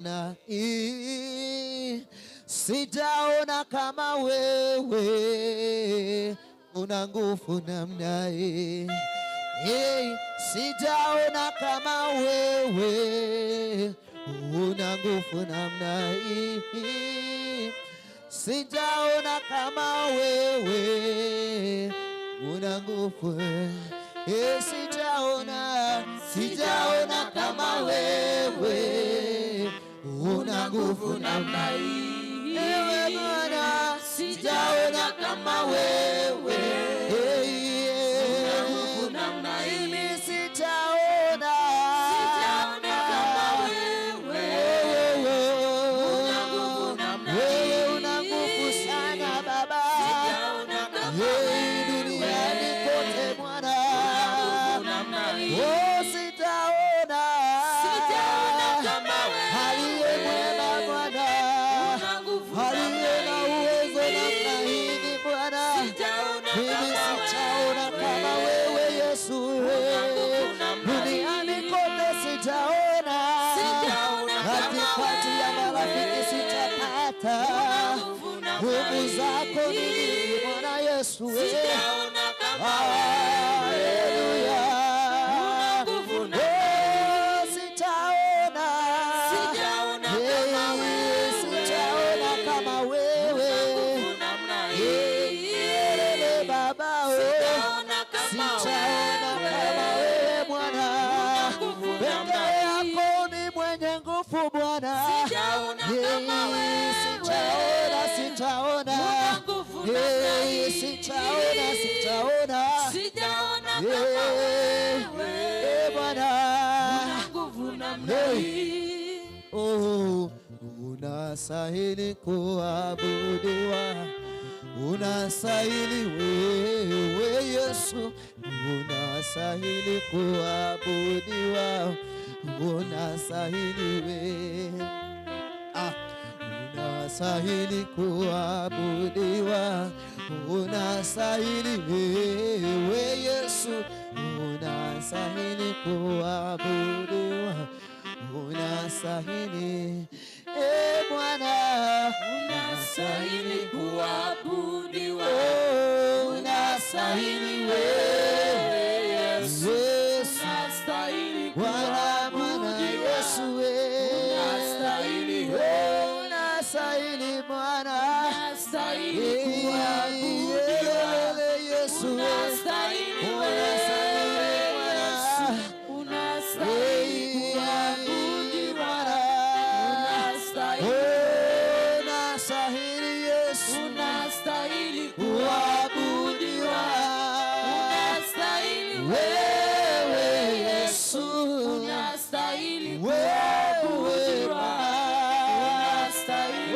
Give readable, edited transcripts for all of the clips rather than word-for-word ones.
Namna hii, sijaona kama wewe una nguvu namna hii. Hey, sijaona kama wewe una nguvu namna hii. Sijaona kama wewe una nguvu. Hey, sijaona, sijaona kama wewe una nguvu namna hii. Ewe Bwana, sijaona kama wewe. Hey, Una nguvu namna hii. Mimi sijaona. Sijaona kama wewe. Wewe, Una nguvu namna wewe hii. Una nguvu sana Baba. Sijaona kama Hey, wewe. Duniani kote Bwana. Una nguvu namna hii. Oh, sijaona. Sijaona kama wewe. Aliye mwema Bwana. Una nguvu Aliye namna na hii. uwezo namna hivi Bwana. Sijaona Mimi kama sijaona kama wewe Yesu. Una nguvu namna Duniani hii. kote sijaona. Sijaona kama Katikati ya wewe. Marafiki sijapata. Una nguvu namna Nguvu hii. zako ni nyingi Bwana Yesu. Sijaona kama wewe. Haleluya. Una nguvu namna Oh, sijaona. Sijaona kama Hey, wewe. sijaona kama wewe. Nguvu namna hii. Yelele Baba, oh. Sijaona kama Sijaona wewe. kama wewe Bwana. Una nguvu Peke namna hii. yako ni mwenye nguvu Bwana. Sijaona kama Hey, wewe. sijaona, sijaona. Una nguvu namna Hey, hii. sijaona, sijaona. Sijaona kama Hey, wewe. hey, Bwana. Una nguvu namna Hey. hii. Oh, unastahili kuabudiwa, unastahili wewe Yesu, unastahili kuabudiwa, unastahili wewe. Ah, unastahili kuabudiwa, unastahili wewe Yesu, unastahili kuabudiwa, unastahili e Bwana, Unastahili kuabudiwa. Oh, unastahili wewe Yesu. Yesu, Unastahili Bwana Bwana kuabudiwa. Yesu wewe. Unastahili Oh, unastahili Bwana. Unastahili kuabudiwa. Yesu Unastahili Unastahili wewe Bwana. Yesu. Unastahili kuabudiwa. Unastahili. Unastahili Yesu Unastahili kuabudiwa. Unastahili Wewe Yesu, Unastahili wewe kuabudiwa. Bwana. Unastahili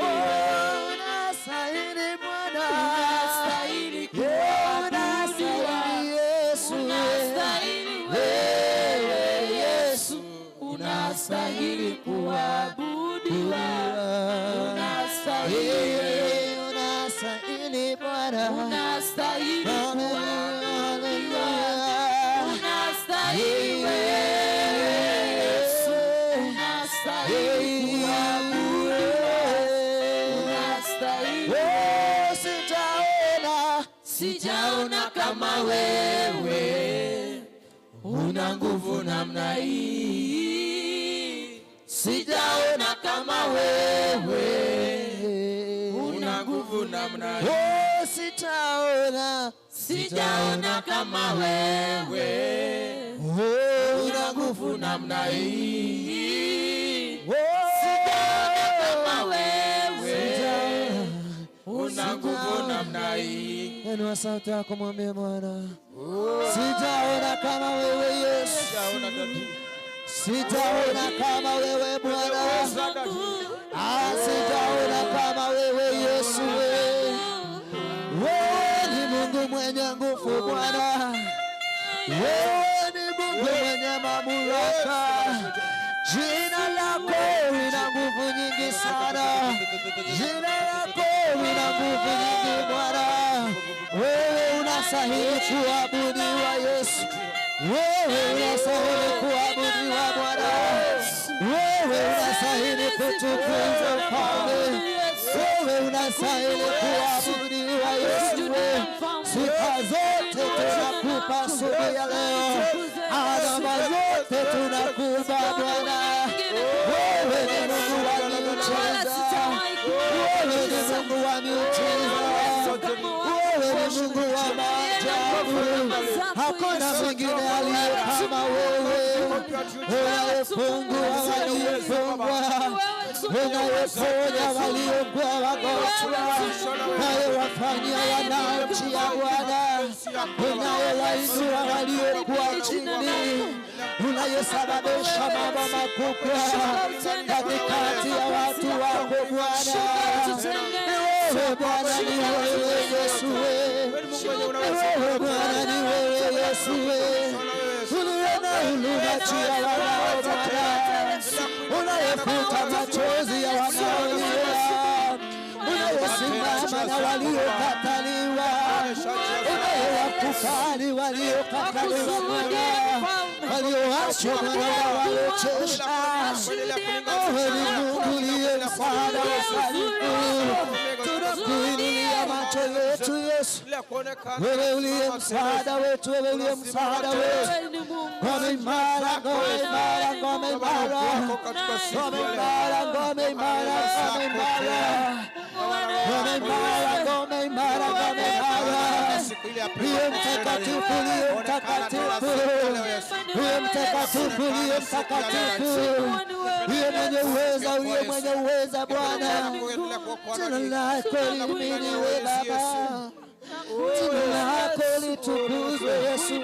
Unastahili Bwana. Unastahili kuabudiwa. Unastahili Yesu. Unastahili Wewe wewe Yesu. Yesu. Unastahili kuabudiwa. Unastahili. Unastahili Bwana. Unastahili kuabudiwa. Haleluya. Unastahili wewe Yesu. Unastahili kuabudiwa. Unastahili. Oh, sijaona Sijaona kama wewe una nguvu namna hii. Sijaona kama wewe una nguvu namna hii. Oh, sijaona Sijaona kama wewe Oh, una nguvu namna hii. Oh, Sijaona kama wewe una nguvu namna hii. Inua sauti yako mwambie Bwana, sijaona kama wewe Yesu, Sijaona daddy. Sijaona kama wewe Bwana, Uweza daddy. Ah, sijaona kama wewe Yesu. Wewe ni Mungu mwenye nguvu Bwana, wewe ni Mungu mwenye mamlaka. Jina lako lina nguvu nyingi sana, jina lako lina nguvu nyingi Bwana. Wewe unastahili kuabudiwa Yesu, wewe unastahili kuabudiwa Bwana. Wewe unastahili kutukuzwa Mfalme, wewe unastahili kuabudiwa Yesu. Sifa zote tunakupa asubuhi ya leo, adama zote tunakupa Bwana. Wewe ni Mungu wa miujiza, wewe ni Mungu wa miujiza, wewe ni Mungu wa maajabu. Hakuna mwingine aliye kama wewe, unayefungua waliofungwa, unayeponya waliokuwa wagonjwa, unayewafanyia wanaochia Bwana, unayewainua waliokuwa chini, unayesababisha mambo makubwa katikati ya watu wako Bwana. Ni wewe Bwana, ni wewe Yesu, ni wewe Bwana, ni wewe Yesu, uliye na huruma juu ya wanao Bwana, unayefuta machozi ya wanaolia, unayesimama na waliokataliwa, unayewakubali waliokataliwa Bwana, walioachwa Bwana waliochesha. Wewe ni Mungu uliye msaada wa karibu, tunakuinulia macho yetu Yesu, wewe uliye msaada wetu, wewe uliye msaada wetu. Ngome imara, ngome imara, ngome imara, ngome imara, ngome imara, ngome imara, ngome imara, ngome imara, ngome imara. Uliye mtakatifu, uliye mtakatifu, uliye mtakatifu, uliye mtakatifu, uliye mwenye uweza, uliye mwenye uweza Bwana. Jina lako lihimidiwe Baba, jina lako litukuzwe Yesu.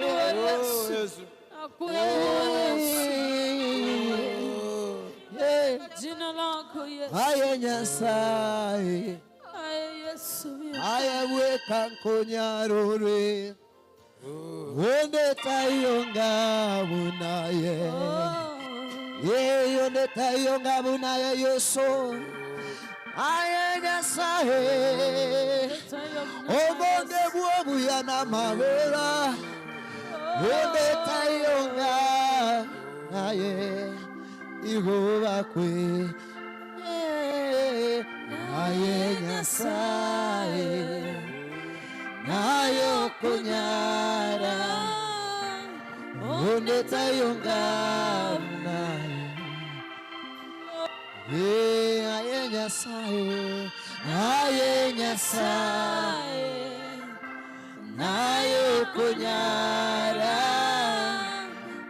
Yeah. Jina lako Yesu. Aye Nyasaye, Aye Yesu. aye weka nkonyarore, ondetayo ngabunaye, ye ondetayo ngabunaye Yesu, aye Nyasaye, obonge bwobuya n'amabera, ondetayo ngabunaye, ihubakwe, aye Nyasaye, nayo kunyara, ondetayo ngabunaye, aye Nyasaye, aye Nyasaye, nayo kunyara,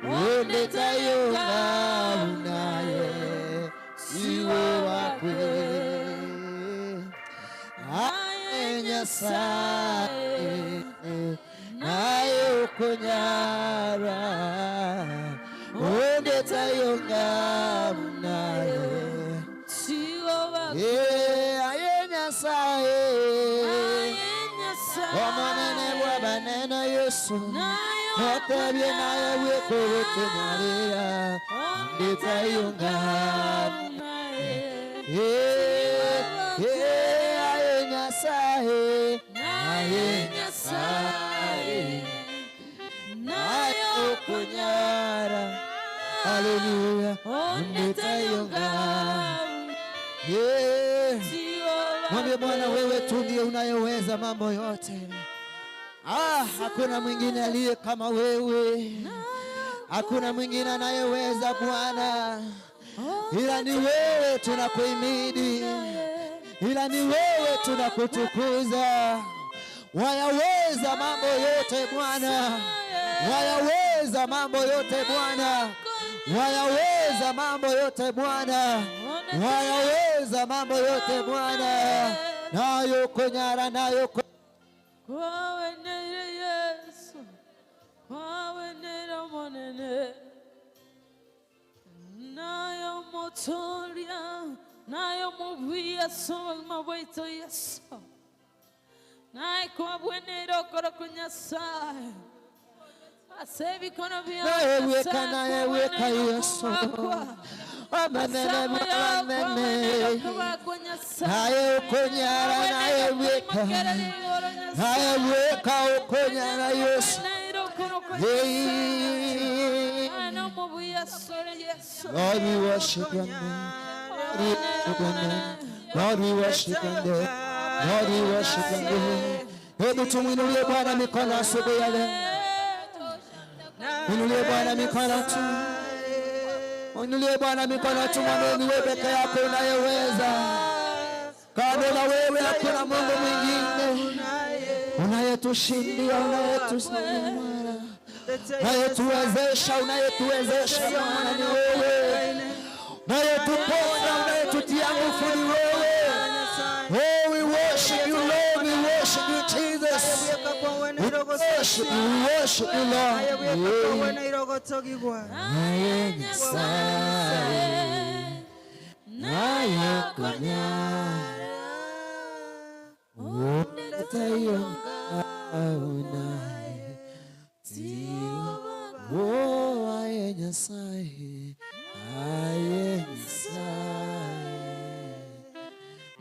ondetayo ngabunaye, iwe wakwe, aye Nyasaye, nayo kunyara, ondetayo ngabunaye, aye Nyasaye, omonene bwa banene Yesu, otebye naye bwekubutunyalira, ndetayo ngabunaye, aye Nyasaye, aye Nyasaye, nayo kunyara, haleluya, ndetayo ngabunaye. Mwambie Bwana, wewe tu ndiye unayeweza mambo yote. Ah, hakuna mwingine aliye kama wewe, hakuna mwingine anayeweza Bwana, ila ni wewe tunakuhimidi, ila ni wewe tunakutukuza. Wayaweza mambo yote Bwana, wayaweza mambo yote Bwana, wayaweza mambo yote Bwana, wayaweza mambo yote Bwana. Nayo kunyara, nayo Kwawenere Yesu, kwawenere monene, nayo motoria, nayo mubia soba mabweito Yesu, naye kwabwenere okora kunyasaye, asebi kono bya Naye weka, naye weka Yesu, amanene manene, naye ukonyara, naye weka, naye weka ukonyara Yesu. Yesu. Lord, we worship your name. Lord, we worship your name. Lord, we worship your name. Hebu tumwinulie Bwana mikono asubuhi ya leo. Mwinulie Bwana mikono tu. Mwinulie Bwana mikono tu, mwambie ni wewe peke yako unayeweza. Kando na wewe hakuna Mungu mwingine. Unayetushindia, unayetusimamia, unayetuwezesha, unayetuwezesha Bwana ni wewe. Unayetuponya, unayetutia nguvu ni wewe. Oh, we worship you, Lord. We worship you, Jesus. We worship you, Lord. Yeah. Naye Nyasaye, naye Konyara, undetayo unaye, oh, aye Nyasaye, aye Nyasaye,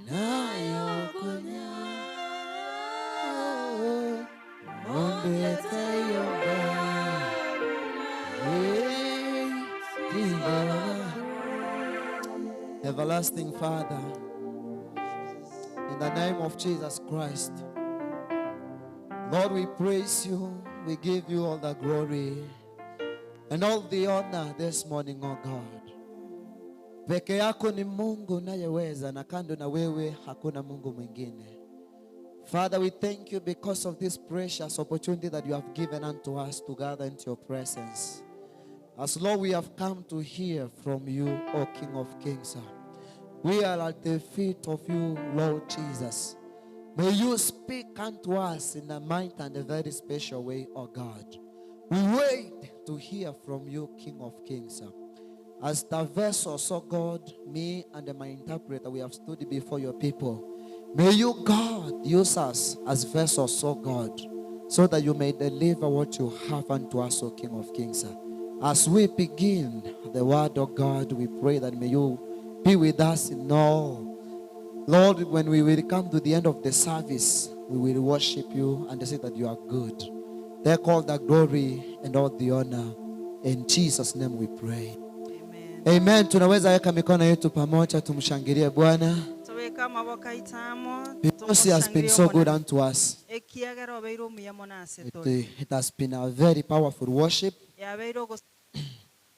naye Konyara, undetayo. Everlasting Father, in the name of Jesus Christ, Lord, we praise you, we give you all the glory and all the honor this morning, oh God. Peke yako ni Mungu unayeweza, na kando na wewe hakuna Mungu mwingine. Father, we thank you because of this precious opportunity that you have given unto us to gather into your presence. As Lord, we have come to hear from you, O King of Kings. We are at the feet of you, Lord Jesus. May you speak unto us in a mighty and a very special way, O God. We wait to hear from you, King of Kings. As the vessels, O God, me and my interpreter, we have stood before your people. May you, God, use us as vessels, O God, so that you may deliver what you have unto us, O King of Kings. As we begin the word of God, we pray that may you be with us in all. Lord, when we will come to the end of the service, we will worship you and say that you are good. Take all the glory and all the honor. In Jesus' name we pray. Amen. Amen. Tunaweza weka mikono yetu pamoja tumshangilie Bwana. Tobeka amaboko aitamo. Because he has been so good unto us. Ekiagera obeire omuya mono ase It, tore. it has been a very powerful worship. Yabeire ogos-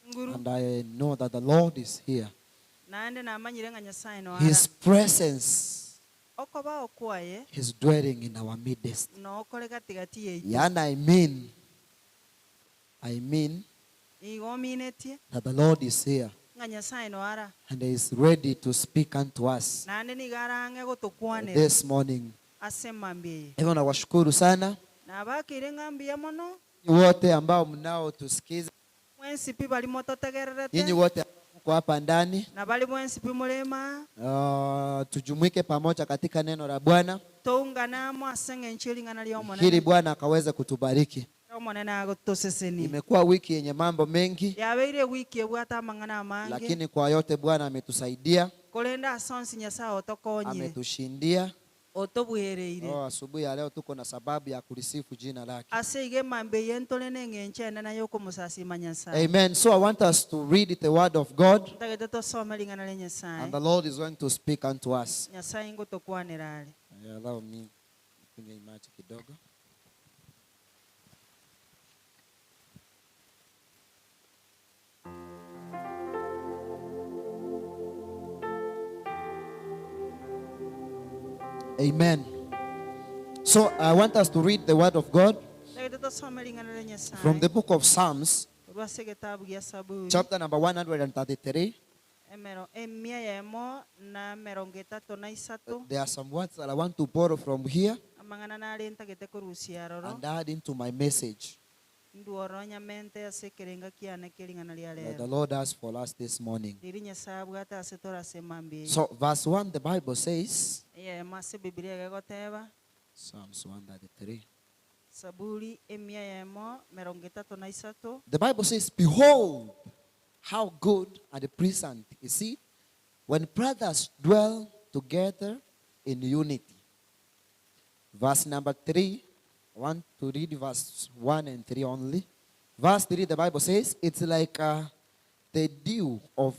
nguru. And I know that the Lord is here. Naende namanyire ng'a Nyasaye no His ara. presence Okobao kwaye is dwelling in our midst. nokore gatigati yaitu. Yeah, and I mean Igo ominetie that the Lord is here ng'a Nyasaye no ara. and he is ready to speak unto us Naende nigo arang'e gotokwanera this morning. ase emambia eye. Hivyo nawashukuru sana Nabakire ng'a mbuya mono wote ambao mnaotusikiza, mwensi pi bari nyinyi mototegererete wote mko hapa ndani. Na bari mwensi pi murema. Tujumuike pamoja katika neno la Bwana Tounganamo ase eng'encho ering'ana ria ili Omonene. Bwana akaweze kutubariki. Omonene agotoseseni. Imekuwa wiki yenye mambo mengi, Yabeire wiki ebwate amang'ana amange. Lakini kwa yote Bwana ametusaidia, Korenda ase onsi Nyasaye otokonyire. Ametushindia. Otobwereire. Oh, asubuhi ya leo tuko na sababu ya kulisifu jina lake. Ase iga emambia eye ntore na eng'encho enene ya okomosasima Nyasaye. Amen. So I want us to read the word of God, Ntagete tosome ring'ana ria Nyasaye. And the Lord is going to speak unto us. Nyasaye ngotokwanera are. Yeah, allow me kunywa maji kidogo. Amen. So I want us to read the word of God Ntagete tosome ring'ana ria Nyasaye from the book of Psalms, korwa ase egetabu gia Saburi chapter number 133. Emero emia yemo na emerongo etato na isato. There are some words that I want to borrow from here Amang'ana nare ntagete korusia aroro and add into my message nduoro nyamente ase ekerenga kiane kia ring'ana ria that the rero Lord has for us this morning. riri Nyasaye abwate ase tore ase emambia eye. So, verse 1, the Bible says, Eyemo ase Bibilia egegoteba Psalms 133. Saburi emia yemo merongo etato na isato. The Bible says, "Behold, how good and pleasant is it when brothers dwell together in unity." Verse number 3, I want to read verse 1 and 3 only. Verse 3, the Bible says, It's like a the dew of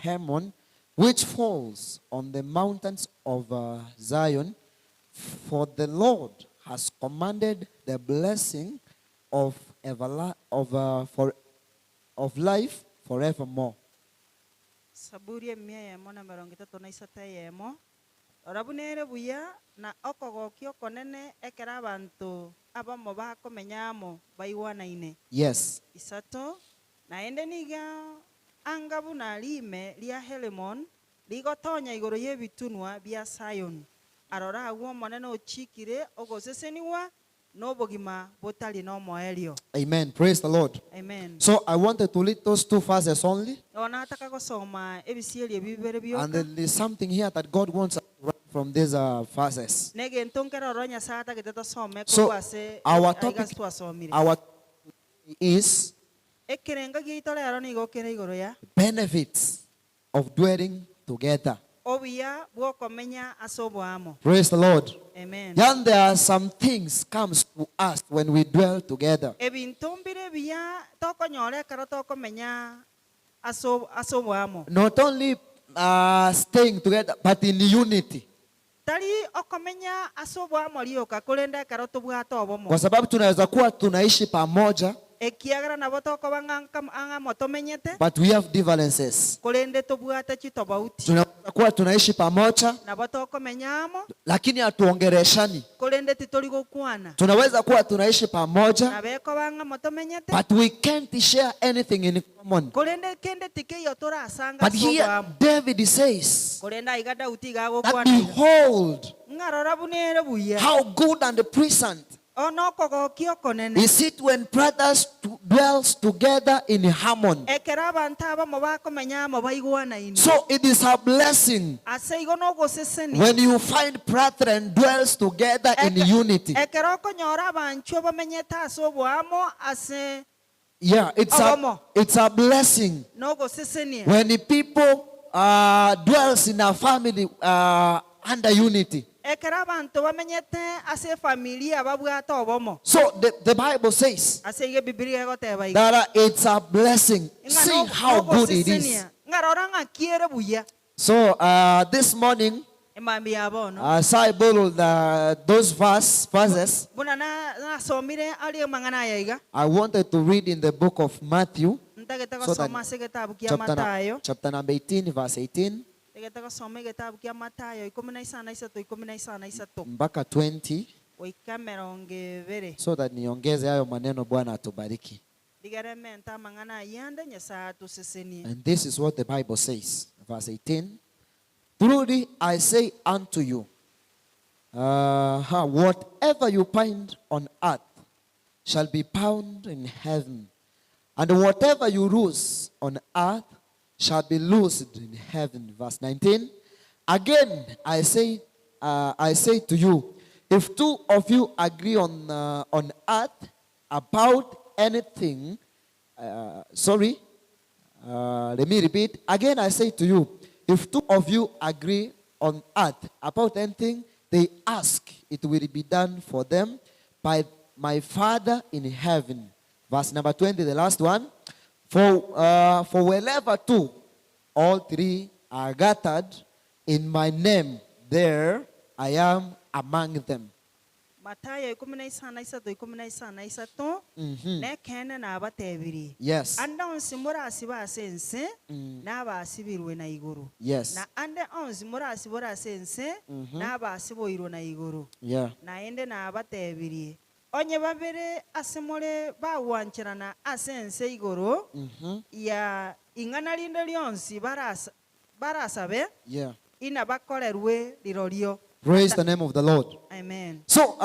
Hermon, which falls on the mountains of Zion. For the Lord has commanded the blessing of life forevermore. Saburi 131. Rora bunere buya na okogokia okonene ekero abanto abamo bakomenya amo baigwanaine. 3, naende niga anga buna rime ria Helemon rigotonya igoro y'ebitunwa bia Sayoni. Arora agwo omonene ochikire ogoseseniwa n'obogima botari n'omoerio. Amen. Praise the Lord. Amen. So I wanted to read those two verses only. Ona nataka gosoma ebisieri bibere And bioka. then there's something here that God wants us to learn from these verses. Negento nkeroro Nyasaye atagete tosome So korwa ase our aiga topic, twasomire. our is Ekerenga giaito rero nigo kere igoro ya benefits of dwelling together. Obuya bwokomenya ase oboamo. Praise the Lord. Amen. Then there are some things comes to us when we dwell together. Ebinto mbire biya tokonyora ekero tokomenya ase ase oboamo. Not only staying together, but in unity. Tari okomenya ase oboamo rioka korende ekero tobwate obomo. Kwa sababu tunaweza kuwa tunaishi pamoja, Ekiagera nabo tokoba ng'amo tomenyete but we have differences. Korende tobwate chitobauti. Tunaweza kuwa tunaishi pamoja, Nabo tokomenya amo lakini hatuongeleshani. Korende titori gokwana. Tunaweza kuwa tunaishi pamoja, Nabo ekoba ng'amo tomenyete but we can't share anything in common. Korende kende tikeiyo torasanga But ase here oboamo. David says Korende aiga Daudi that gagokwana behold ng'arora bunere buya how good and pleasant onokogokia okonene is it when brothers dwells together in harmony. Ekero abanto abamo bakomenya amo baigwanaine. So it is a blessing Ase igo nogosesenia when you find brethren dwells together in unity. Ekero okonyora abanchwa bamenyete ase oboamo ase Yeah, it's a Obomo. it's a blessing nogosesenia when the people dwells in a family under unity. Ekero abanto bamenyete ase efamilia babwate obomo. So the Bible says Ase igo ebibilia egoteba iga that it's a blessing. ng'a See how good it is. nogosesenia. Ng'arora ng'akiere buya. So this morning, Emambi ya bono as I borrowed those verses, buna nasomire ari amang'ana aya iga I wanted to read in the book of Matthew, ntagete so that gosoma ase egetabu kia chapter, Matayo chapter number 18, verse 18, ntagete gosoma egetabu kia Matayo 13 13 mpaka 20, goika 20. So that niongeze hayo maneno. Bwana atubariki. Ndigere menta amang'ana ayande Nyasaye atusesenie. And this is what the Bible says, verse 18. Truly I say unto you, whatever you bind on earth shall be bound in heaven, and whatever you loose on earth shall be loosed in heaven. Verse 19. Again, I say to you, if two of you agree on earth about anything, sorry, let me repeat. Again, I say to you, if two of you agree on earth about anything they ask, it will be done for them by my Father in heaven. Verse number 20, the last one. For wherever two or three are gathered in my name, there I am among them. Matayo 13 13 nekene nabatebiri ande onsi morasiba ase ense nabasibirwe na igoro na ande onsi morasibora ase ense nabasiboirwe na igoro. Naende nabatebirie onye babere ase more bagwancherana ase ense igoro ya ing'ana rinde rionsi barasabe ina bakorerwe rirorio. Praise the name of the Lord. Amen. So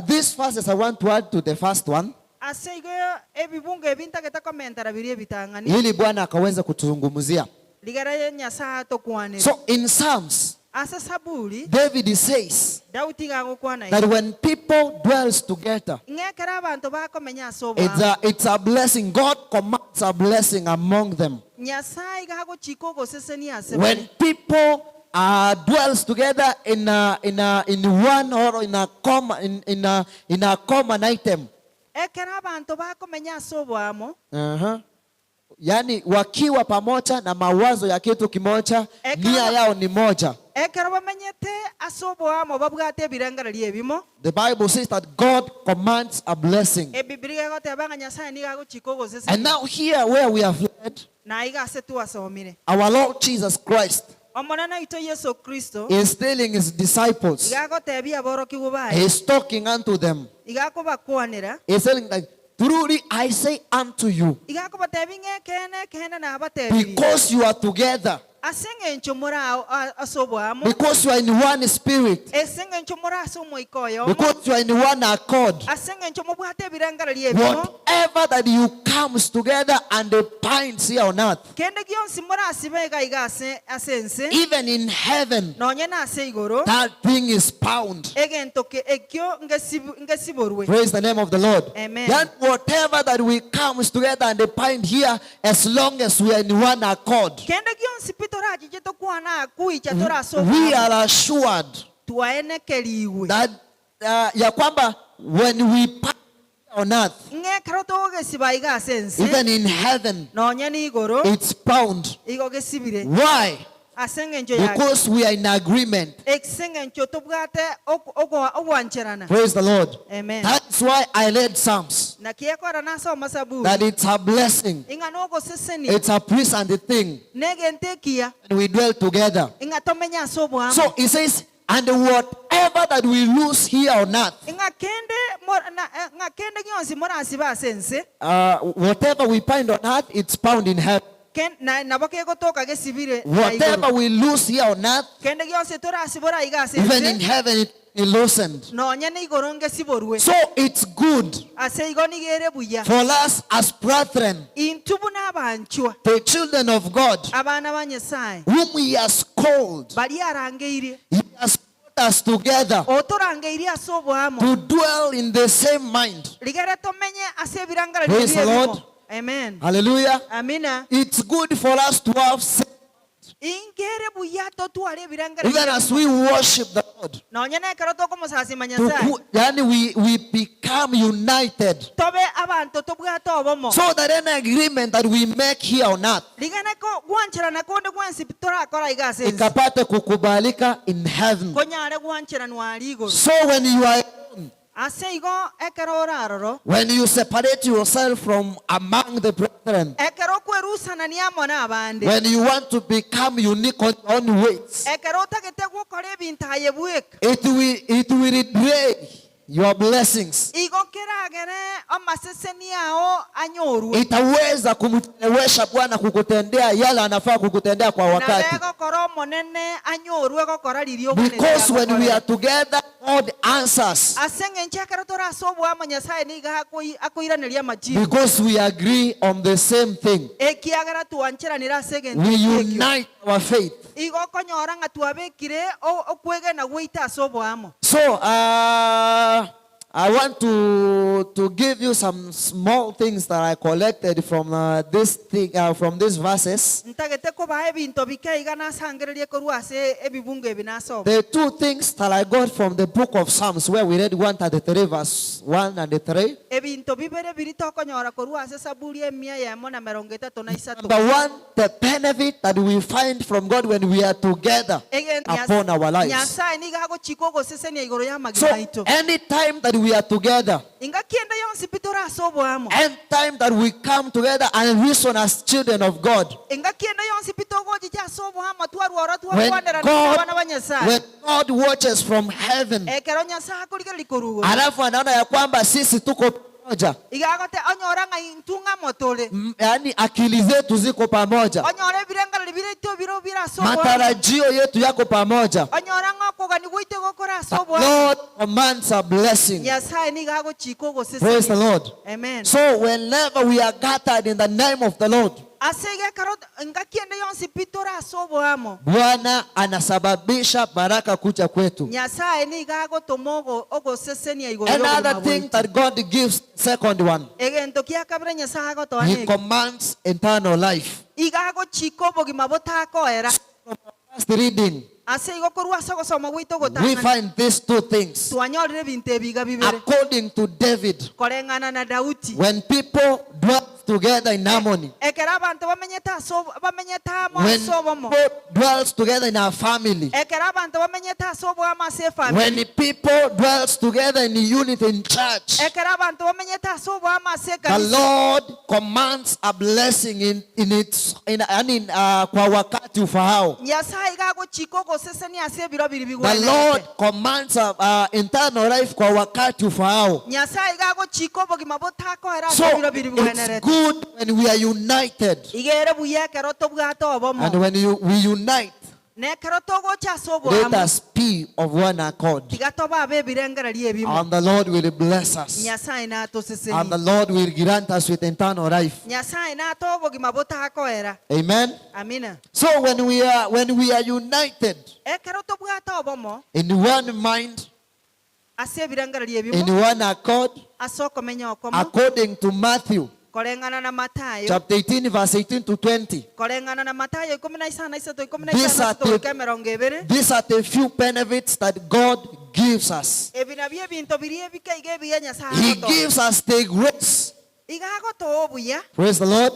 these verses I want to add to the first one Ase igo ebibungo ebi ntagete komentara biri ebitang'ani ili Bwana akaweza kutuzungumzia. Ligara Nyasaye atokwanere. So in Psalms, Ase Saburi David says Daudi gagokwana that when people dwells together, ng'ekera abanto bakomenya ase it's oboamo a, it's a blessing. God commands a blessing among them. Nyasaye gagochika ogosesenia ase When bare. people dwells together in a, in a, in one or in a common in a common item, Ekero abanto bakomenya ase oboamo. Yaani wakiwa pamoja na mawazo ya kitu kimoja, nia yao ni moja. Ekero bamenyete ase oboamo babwate ebirengererio ebimo. The Bible says that God commands a blessing. Ebibilia egoteba ng'a Nyasaye nigo agochika ogosesenia. And now here where we have read, Na iga ase twasomire, our Lord Jesus Christ Omonene oito Yeso Kristo is telling his disciples, iga agotebia aborokigwa baye, he is talking unto them. Iga akobakwanera. He is telling like, truly I say unto you, Iga akobatebi ng'a ekene ekene nabatebirie, because you are together, ase eng'encho more ase oboamo, because you are in one spirit, ase eng'encho more ase omoika oyomo, because you are in one accord, ase eng'encho mobwate ebirengererio ebimo, whatever that you comes together and the binds here on earth, kende gionsi morasibe iga iga ase ase ense, even in heaven, nonye na ase igoro, that thing is bound. Egento ke ekio ngesiborwe. Praise the name of the Lord. Amen. Then whatever that we comes together and bind here, as long as we are in one accord, Kende gionsi pi torachiche tokwana kuicha torase we oboamo, are assured twaenekeriwe that ya kwamba when we bind on earth, ng'ekero togogesiba iga ase ense, even in heaven, nonye na igoro, it's bound. Igo gesibire. Why? Ase eng'encho yake. Because we are in agreement. Ase eng'encho tobwate ogwancherana. Praise the Lord. Amen. That's why I read Psalms. Naki ekora nasoma Saburi. That it's a blessing. Ing'a nogosesenia. It's a peace and a thing. Negento ekiya. And we dwell together. Ing'a tomenye ase oboamo. So he says, and whatever that we lose here on earth, Ing'a kende ng'a kende gionsi morasibe ase ense. Whatever we find on earth, it's found in heaven. Ken, na, nabo kegotoka gesibire na Whatever igoro. we lose here on earth, Kende gionsi torasibora iga ase even in ense. heaven, it is loosened. Nonye na igoro ngesiborwe. So it's good Ase igo nigo ere buya. for us as brethren, Intwe buna abanchwa. the children of God, Abana ba Nyasaye. whom he has called, Baria arangeirie. he has put us together Otorangeirie ase oboamo. to dwell in the same mind. Rigere tomenye ase ebirangererio Praise the bi'ebimo. Lord. Amen. Hallelujah. Amina. It's good for us to have same, Ingere buya totware ebirangererio even as we worship the Lord. Nonye nekero tokomosasima Nyasaye. Yani we become united. Tobe abanto tobwate obomo. So that any agreement that we make here on earth, Rigane ko gwancherana konde gwensi torakora iga ase ense. ikapate kukubalika in heaven. Konyare gwancheranwa aria igoro. So when you are alone, Ase igo ekero oraroro, when you separate yourself from among the brethren, ekero okwerusanania amo na abande, when you want to become unique on your own ways, ekero otagete gokora ebinto aye bweka, it will delay your blessings. Igo keragere amaseseni ao anyorwe. Itaweza kumchelewesha Bwana kukutendea yale anafaa kukutendea kwa wakati. Na begokora omonene anyorwe gokora riria Because when we oganete. Are together, God answers. Ase eng'encho ekero torase oboamo Nyasaye nigo akoiraneria amajibu. Because we agree on the same thing. Ekiagera twancheranire ase egento We ekio. Unite our faith. Igo okonyora ng'a twabekire okwegena gwaito ase oboamo. So I want to give you some small things that I collected from this thing, from these verses. Ntagete kobaa ebinto bike iga nasangererie korwa ase ebibungo ebi nasoma. The two things that I got from the book of Psalms, where we read 133 verse 1 and 3. Ebinto bibere biri tokonyora korwa ase Saburi emia yemo na mirongo etato na isato. Number one, the benefit that we find from God when we are together upon our lives. Nyasaye nigo agochika ogosesenia igoro ya So amagima aito. anytime that we are together, Ingaki ende yonsi pi torase oboamo. Anytime that we come together and reason as children of God, Engaki ende yonsi pi togochicha ase oboamo twarwora when twakwanera God, abana ba Nyasaye. when God watches from heaven, Ekero Nyasaye akorigereria korwa igoro. Alafu anaona ya kwamba sisi tuko pamoja, Iga agote onyora ng'a intwe ng'amo tore. Yaani akili zetu ziko pamoja, Onyora ebirengereri biretwe biro bire ase oboamo. Matarajio yetu yako pamoja. Onyora ng'a okogani gwaito gokora ase oboamo. Lord commands a blessing. Nyasaye nigo agochika Praise the ogosesenia. Lord. Amen. So whenever we are gathered in the name of the Lord, Ase iga ekero engaki ende yonsi pi tore ase oboamo. Bwana anasababisha baraka kuja kwetu. Nyasaye nigo agotoma ogosesenia igoro Another y'obogima thing bwaito. That God gives, second one, Egento kia kabere Nyasaye agotoa He neke. Commands eternal life. Iga agochika obogima botakoera. First reading, Ase igo korwa ase ogosoma gwaito we gotang'ana find these two things. Twanyorire ebinto ebiga bibere. According to David, Koreng'ana na Daudi, when people dwell together in harmony, ekero abanto bamenyete ase bamenyete amo when ase obomo, people dwells together in our family, ekero abanto bamenyete ase oboamo ase efamily, when people dwells together in unity in church, ekero abanto bamenyete ase oboamo ase the ekanisa, Lord commands a blessing in its in, in, kwa wakati ufaao. Nyasaye iga agochika ogosesenia ase ebiro biri The bigwenerete. Lord commands a internal life kwa wakati ufaao. Nyasaye iga agochika obogima botakoera ase So ebiro biri it's bigwenerete. good when we are united. Igere buya ekero tobwate obomo. And when we unite, Na ekero togocha ase let oboamo, us be of one accord. tiga tobe ebirengererio ebimo. And the Lord will bless us. Nyasaye natosesenie. And the Lord will grant us with eternal life. Nyasaye natoe obogima botakoera. Amen. Amina. So when we are united Ekero tobwate obomo in one mind, ase ebirengererio in ebimo, one accord, ase okomenya okomo, according to Matthew koreng'ana na Mathayo, chapter 18, verse 18 to 20. koreng'ana na Mathayo ikumi na isano isato, ikumi na These isano are isato, the goika emerongo ebere. These are the few benefits that God gives us. Ebi nabio ebinto biria ebike iga ebiya Nyasaye He agotoa. gives us the grace. Iga agotoa obuya. Praise the Lord.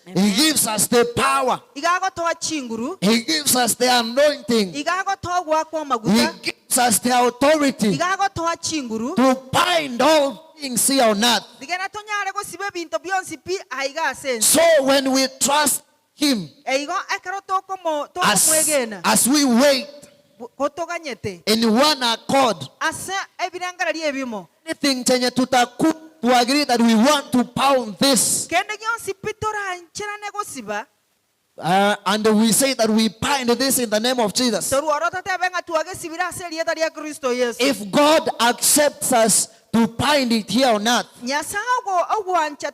He Amen. gives us the power. Iga agotoa chinguru. He gives us the anointing. Iga agotoa gwakwa He maguta. gives us the authority Iga agotoa chinguru. to bind all things here on earth. Rigena tonyare gosiba ebinto bionsi pi aiga ase ense. So when we trust Him, Eigo ekero tokomwegena, as we wait gotoganyete in one accord, ase ebirengererio ebimo, anything chenye tutaku to agree that we want to pound this, kende gionsi pi torancherane gosiba, and we say that we bind this in the name of Jesus. toruoro totebe ng'a twagesibire ase erieta ria Kristo Yesu. If God accepts us to bind it here on earth, Nyasaye ogwancha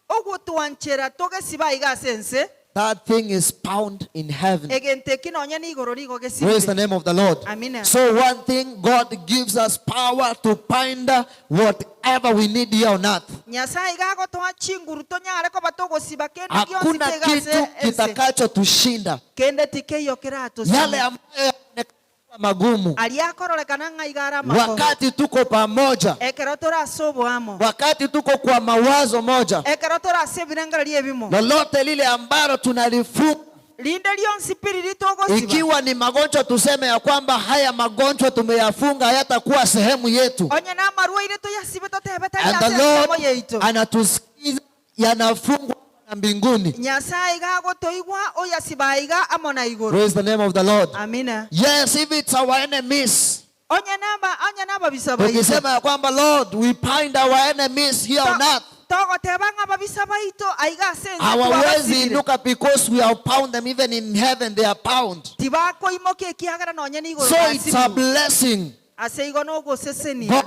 ogotwanchera togesiba iga ase ense, that thing is bound in heaven. egento eki nonye nigoro nigo Praise the gesibire. name of the Lord. Amina. So one thing, God gives us power to bind whatever we need here on earth. Nyasaye iga agotoa chinguru tonyare koba togosiba kende gionsi Hakuna tiga ase kitu ense. kitakacho tushinda. Kende tikeiyo keratoshinda. Yale ambayo yanaonekana magumu, Aliakororekana ng'a iga ara makongo. wakati tuko pamoja, Ekero torase oboamo, wakati tuko kwa mawazo moja, ekero torase ebirengererio ebimo, lolote lile ambalo tunalifunga, linde lionsi pi riri togosiba, ikiwa ni magonjwa, tuseme ya kwamba haya magonjwa tumeyafunga, hayatakuwa sehemu yetu. onye na amarwaire toyasibe totebe tari And the ase Lord ensemo yaito. anatusikiza, yanafungwa na mbinguni. Nyasaye iga agotoigwa oyasiba iga amo na igoro. Praise the name of the Lord. Amina. Yes, if it's our enemies, Onye naba onye nababisa baito, tukisema ya kwamba Lord, we bind our enemies here on earth, togoteba ng'a babisa baito aiga ase ense hawawezi twabasibire. inuka because we have bound them. Even in heaven they are bound. Tibakoimoka ekiagera nonye nigoro So it's a basibirwe. blessing. Ase igo nogosesenia. God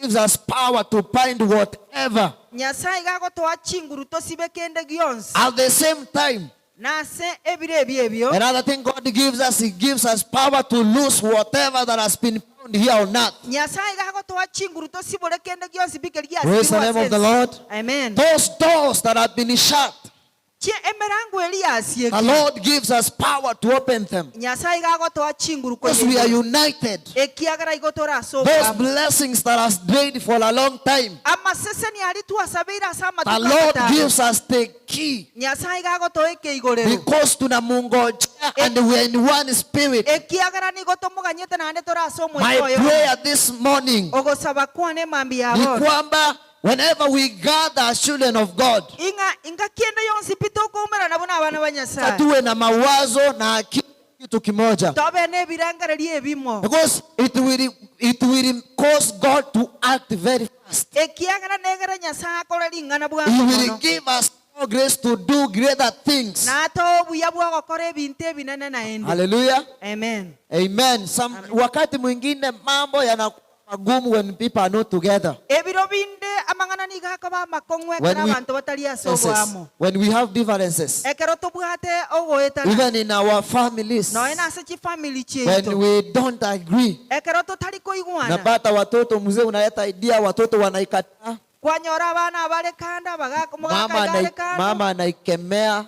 gives us power to bind whatever. Nyasaye iga agotoa chinguru tosibe kende gionsi. At the same time, Na ase ebiro ebio ebio, another thing God gives us, He gives us power to loose whatever that has been bound here on earth. Nyasaye iga agotoa chinguru tosibore kende gionsi bike Praise the giasibirwe name ase of the ense. Lord. Amen. Those doors that have been shut, Chie emerango eri yasiekire. the Lord gives us power to open them. Nyasaye iga agotoa chinguru Because we are koyegera. united. Ekiagera igo torase Those oboamo. blessings that has prayed for a long time, Amaseseni ari twasabeire ase the amatuko Lord amatano. gives us the key. Nyasaye iga agotoa ekeigorero. Because tunamungojea and we are in one spirit. Ekiagera nigo tomoganyete naende torase My omoika oyo. prayer this morning Ogosaba kwane mambi ya ni bono. kwamba whenever we gather as children of God, Inga inga kiende yonsi pi tokoumera buna abana ba Nyasaye. tuwe na mawazo na akili kitu kimoja. Tobe nebirengererio ebimo. Because it will cause God to act very fast. Ekiagera negere Nyasaye akore ring'ana He bwango will mono. give us more grace to do greater things. Natoe obuya bwa gokora ebinto ebinene naende. Hallelujah. Amen. Amen. Some, wakati mwingine mambo yanakuwa magumu when people are not together. Ebiro binde amang'ana nigo akoba amakong'u When ekero we abanto batari ase oboamo. When we have differences, Ekero tobwate ogoetana. even in our families, Noe na ase chifamily when chiaito. we don't agree, Ekero totari koigwana. napata watoto, mzee unaleta idea, watoto wanaikataa, Kwanyora abana abare kanda, mama mogaka igare kando. mama anaikemea,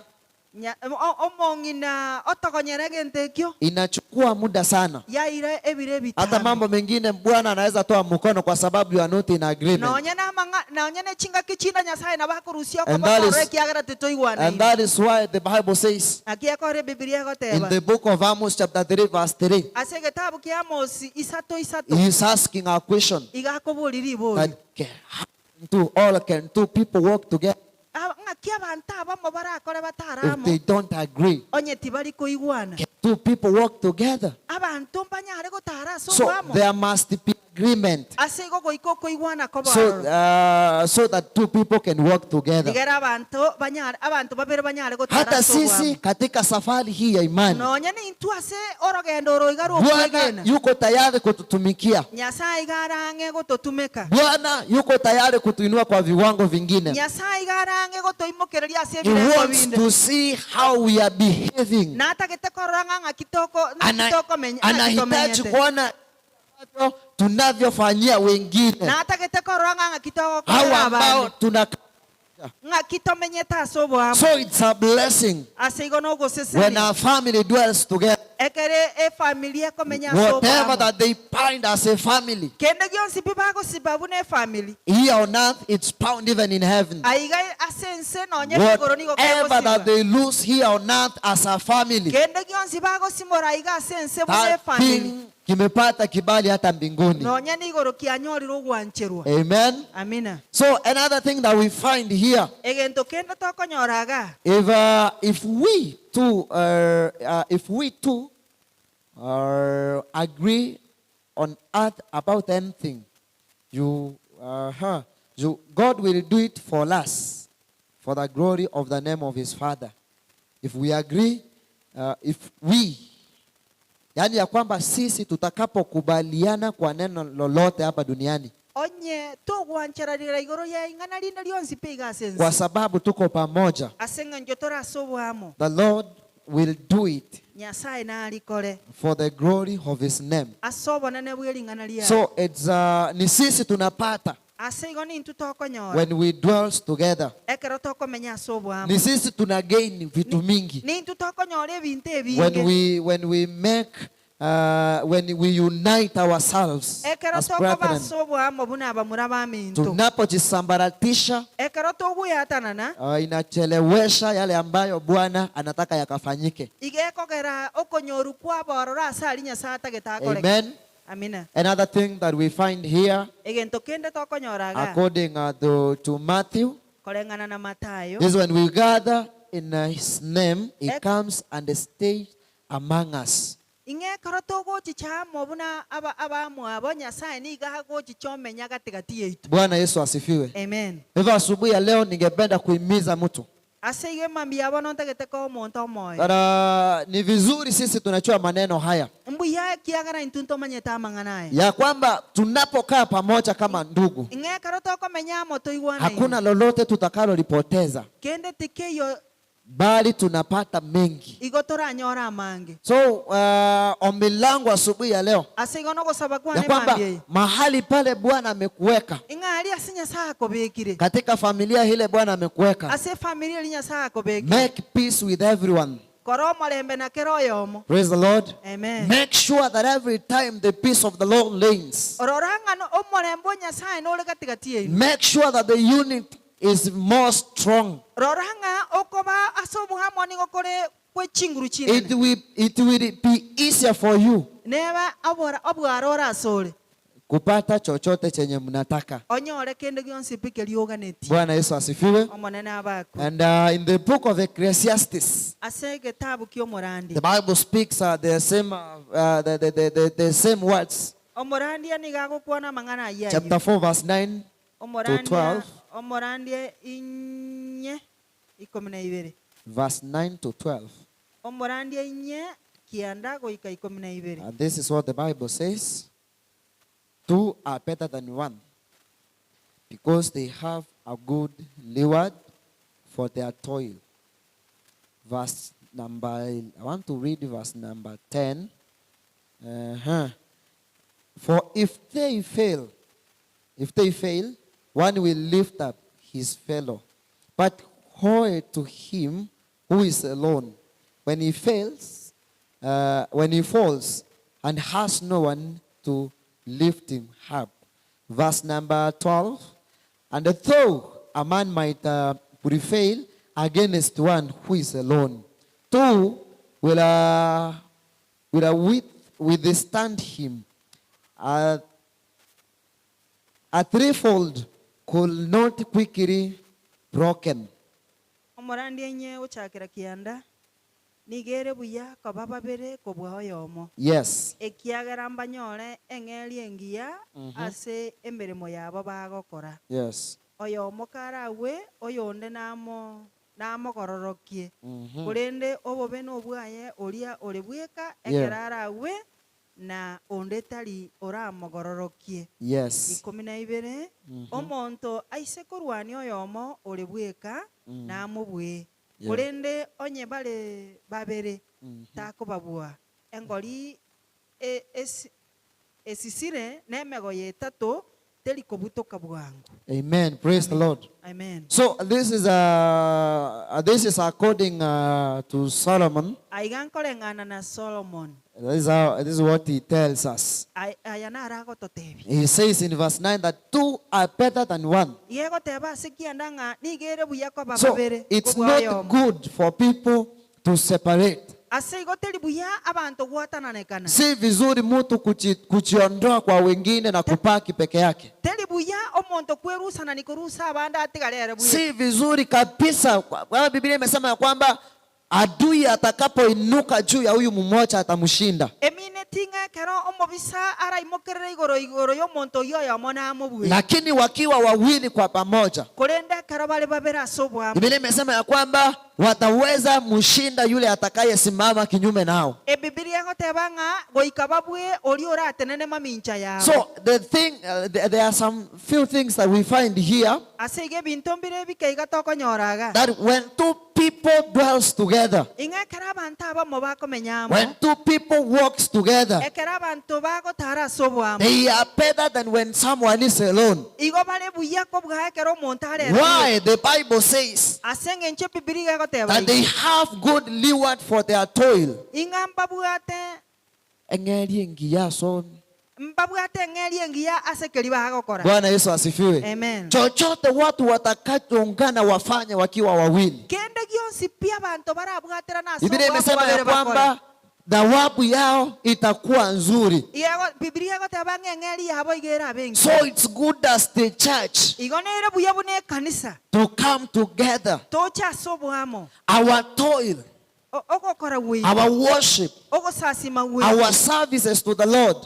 Omong'ina otogonyera egento ekio. Inachukua muda sana. Yaira ebire Hata ebitambe. Mambo mengine Bwana anaweza toa mkono kwa sababu you are not in agreement. Nonya namang'a nonya nechingaki chinda Nyasaye nabakorusia And that okoboko is- ekiagera titoigwanaine. And that is why the Bible says Naki ekore Bibilia in egoteba the book of Amos chapter 3 verse 3, ase egetabu kia Amosi isato isato he is asking a question iga akobori ribori that can two people work together Ng'aki abanto abamo barakore if bataramo they don't agree? Onye tibari koigwana. Can two people work together? Abanto mbanyare gotara ase So obwamo there must be agreement ase igo goika okoigwana so, kobororo so that two people can work together. Nigera abanto banyare abanto babere banyare gotara Hata ase sisi obwamo katika safari hii ya imani, nonya nintwe ase orogendo oroiga Bwana rwokwegena yuko tayari kututumikia. Nyasaye iga arang'e gototumeka. Bwana yuko tayari kutuinua kwa viwango vingine. Nyasaye iga arang'e gotoimokereria ase He ebirengo wants binde to see how we are behaving. Natagete korora ng'a ng'aki toko ng'aki tokomenya ng'aki Anahitaji tomenyete kuona tunavyofanyia wengine, natagete korora ng'a ng'aki hao togokorera ambao abande tuna ng'aki tomenyete ase obwamo. So it's a blessing Ase igo when nogosesenia our family dwells together. Ekere efamily ekomenya ase Whatever obwamo that they find as a family kende gionsi pi bagosiba buna efamily here on earth, it's found even in heaven. Aiga ase ense nonye igoro nigo Whatever that kegosiba they lose here on earth as a family, kende gionsi bagosimora aiga ase ense buna that efamily thing kimepata kibali hata mbinguni. Nonya nigoro kianyorire ogwancherwa. Amen. Amina. So another thing that we find here, Egento kende tokonyoraga if we two agree on earth about anything, God will do it for us, for the glory of the name of His Father. If we agree, if we, yani ya kwamba sisi tutakapokubaliana kwa neno lolote hapa duniani, onye togwancherarira igoro ya ing'ana rinde rionsi pi iga ase kwa ense sababu tuko pamoja, ase eng'encho tore ase obwamo the Lord will do it Nyasaye narikore for the glory of His name. Ase obonene bwa ering'ana riaye. So it's ni sisi tunapata Ase igo nintwe tokonyora when we dwell together. Ekero tokomenya ase obwamo Ni sisi tuna gain vitu mingi nintwe tokonyora ebinto when ebinge we make when we unite ourselves ekero as tokoba brethren. Ase obwamo buna abamura baminto Tunapojisambaratisha ekero togoyatanana inachelewesha yale ambayo Bwana anataka yakafanyike. Iga ekogera okonyoru kwa bororo ase ari Nyasaye atagete akoreke. Amen. Amina. Another thing that we find here, Egento kende tokonyoraga according to Matthew, koreng'ana na Matayo is when we gather in His name, He comes and stays among us. Ing'ekero togochicha amo buna aba abamwabo Nyasaye niga agochicha omenya gatigati yaitu. Bwana Yesu asifiwe. Amen. Hivyo asubuhi ya leo ningependa kuhimiza mtu ase igo emambi yabo nontagete ko omonto omoyo that ni vizuri sisi tunajua maneno haya mbuya kiagera intwe ntomanyete amang'ana aya ya kwamba tunapokaa pamoja kama ndugu, ing'ekero tokomenya amo toigwanaine hakuna lolote tutakalolipoteza, kende tikeiyo bali tunapata mengi. Igo toranyora amange. So ombi langu asubuhi ya leo ase igo nogosaba kwane ya kwamba emambi eye mahali pale Bwana amekuweka ing'ari ase Nyasaye akobekire katika familia ile Bwana amekuweka, ase efamily eri Nyasaye akobekire make peace with everyone. Kora omorembe na kera oyomo. Praise the Lord. Amen. Make sure that every time the peace of the Lord reigns. Orora ng'ano omorembe o Nyasaye nore gatigati yaino. Make sure that the unit is more strong. Rora ng'a okoba ase obohamo nigo kore kwe chinguru chinene. It will be easier for you neba obora obwara ore ase ore kupata chochote chenye mnataka. Onyore kende gionsi pi keria oganeti. Bwana Yesu asifiwe. Omonene abaku. And in the book of Ecclesiastes, ase egetabu kia omorandi the Bible speaks the same words. Omorandia niga agokwana amang'ana aywo ayo. Chapter 4, verse 9 to Omorandia 12. omorandia inye ikomi na ibere Verse 9 to 12. Omorandia inye kianda goika ikomi na ibere. And this is what the Bible says. Two are better than one because they have a good reward for their toil. Verse number, I want to read verse number 10. For if they fail, one will lift up his fellow. But woe to him who is alone when he fails, when he falls and has no one to lift him up. Verse number 12. And though a man might prevail against one who is alone, two will withstand him. A threefold could not quickly broken. Yes. Yes. Oyomo karawe oyonde namo namogororokie. Korende obobe nobwaye oria ore bweka ekerarawe na onde tari oramogororokie. Yes. 12 omonto aise korwania oyomo ore bweka namobwe. Korende onye bare babere takobabua. Engori esisire nemego yetato. Amen. Praise the Lord. Amen. So this is according to Solomon. This is what he tells us. He says in verse 9 that two are better than one. So it's not good for people to separate. Si vizuri mtu kujiondoa kwa wengine na kupaki peke yake. Si vizuri kabisa. Kwa Biblia imesema ya kwamba adui atakapoinuka juu ya huyu mmoja atamshinda. Lakini wakiwa wawili kwa pamoja, Biblia imesema ya kwamba wataweza mshinda yule atakayesimama kinyume nao. So the thing, there are some few things that we find here, that when two people dwells together, when two people walks together, they are better than when someone is alone. Why? The Bible says that they have good reward for their toil. Bwana Yesu asifiwe. Amen. Chochote watu watakachoungana wafanye wakiwa wawili, Biblia imesema ya kwamba thawabu yao itakuwa nzuri. So it's good as the church to come together. Our toil, our worship, our services to the Lord,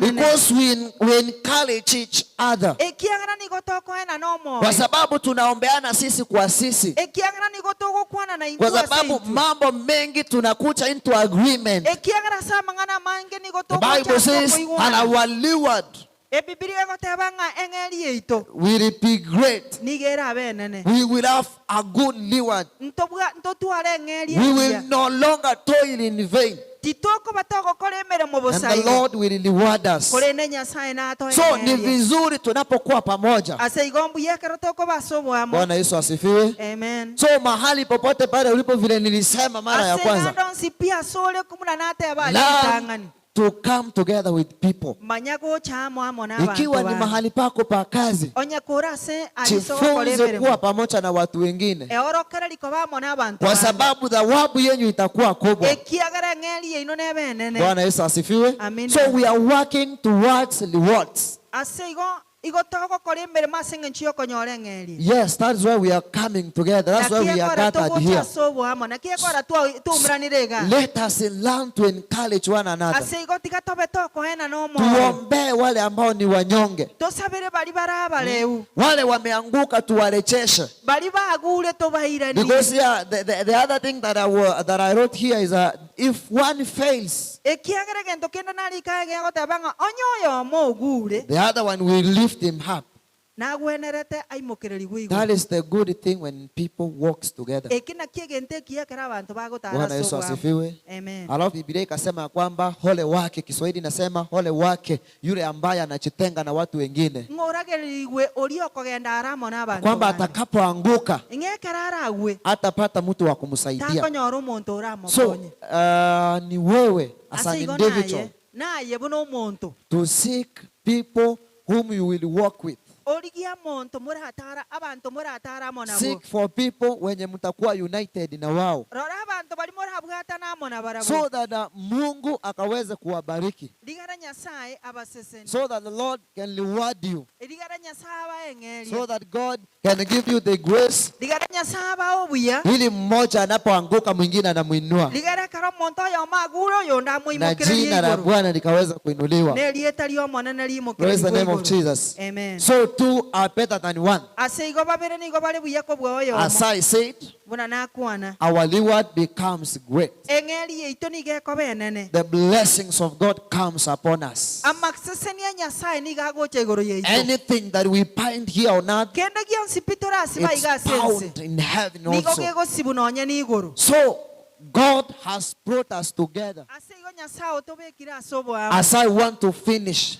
because we encourage each other. Kwa sababu tunaombeana sisi kwa sisi. Kwa sababu mambo mengi tunakuja into agreement. The Bible says, and our reward will be great. We will have a good reward. We will no longer toil in vain. And the Lord will reward us. So ni vizuri tunapokuwa pamoja. Bwana Yesu asifiwe. Amen. So mahali popote pale ulipo, vile nilisema mara ya kwanza, learn to come together with people. Ikiwa ni mahali pako pa kazi, jifunze kuwa pamoja na watu wengine, kwa sababu thawabu yenu itakuwa kubwa. Bwana Yesu asifiwe. So we are working towards rewards. Yes, that's why we are coming together. That's why we are gathered here. Let us learn to encourage one another. Tuombe wale ambao ni wanyonge, wale wameanguka tuwarejeshe. Because yeah, the other thing that I wrote here is if one fails, the other one will lift him up. Nagwenerete aimokererigwe igoro. That is the good thing when people works together. Eki nakio egento ekiya ekero abanto bagotara Bwana ase Yesu obwamo. asifiwe. Amen. Alafu Biblia ikasema ya kwamba ole wake, Kiswahili inasema ole wake yule ambaye anajitenga na watu wengine, Ng'oragererigwe oria okogenda aramo na abanto kwamba bande. atakapoanguka Ng'ekero aragwe hatapata mtu wa kumsaidia. takonyora omonto So oramokonye. ni wewe as Ase an igo individual naye naye buna omonto to seek people whom you will work with. Origia monto muratara abantu muratara amo nabo. Seek for people wenye mtakuwa united na wao, Rora abantu bari murabwatana amo na barabwo. so that Mungu akaweze kuwabariki, Rigara Nyasaye abaseseni. so that the Lord can reward you, Rigara Nyasaye abaeng'erie. so that God can give you the grace, Rigara Nyasaye abae obuya. ili mmoja anapoanguka mwingine anamuinua, Rigara ekero omonto oyomo agure oyondo na amoimokererie jina la igoro. Bwana likaweza kuinuliwa. Nerieta ri'omonene Praise the riimokererigwe name of igoro. Jesus. Amen. So two are better than one. Ase igo babere nigo bare buya kobua oyomo. As I said, Buna nakwana. our reward becomes great. Eng'eri yaito nigo ekoba enene. The blessings of God comes upon us. Amaseseni a Nyasaye nigo agocha igoro yaito. Anything that we bind here on earth, Kende gionsi pi torasiba it's iga ase ense. bound in heaven Nigo also. gegosibu nonye n'igoro. So God has brought us together. Ase igo Nyasaye otobekire ase oboamo. As I want to finish,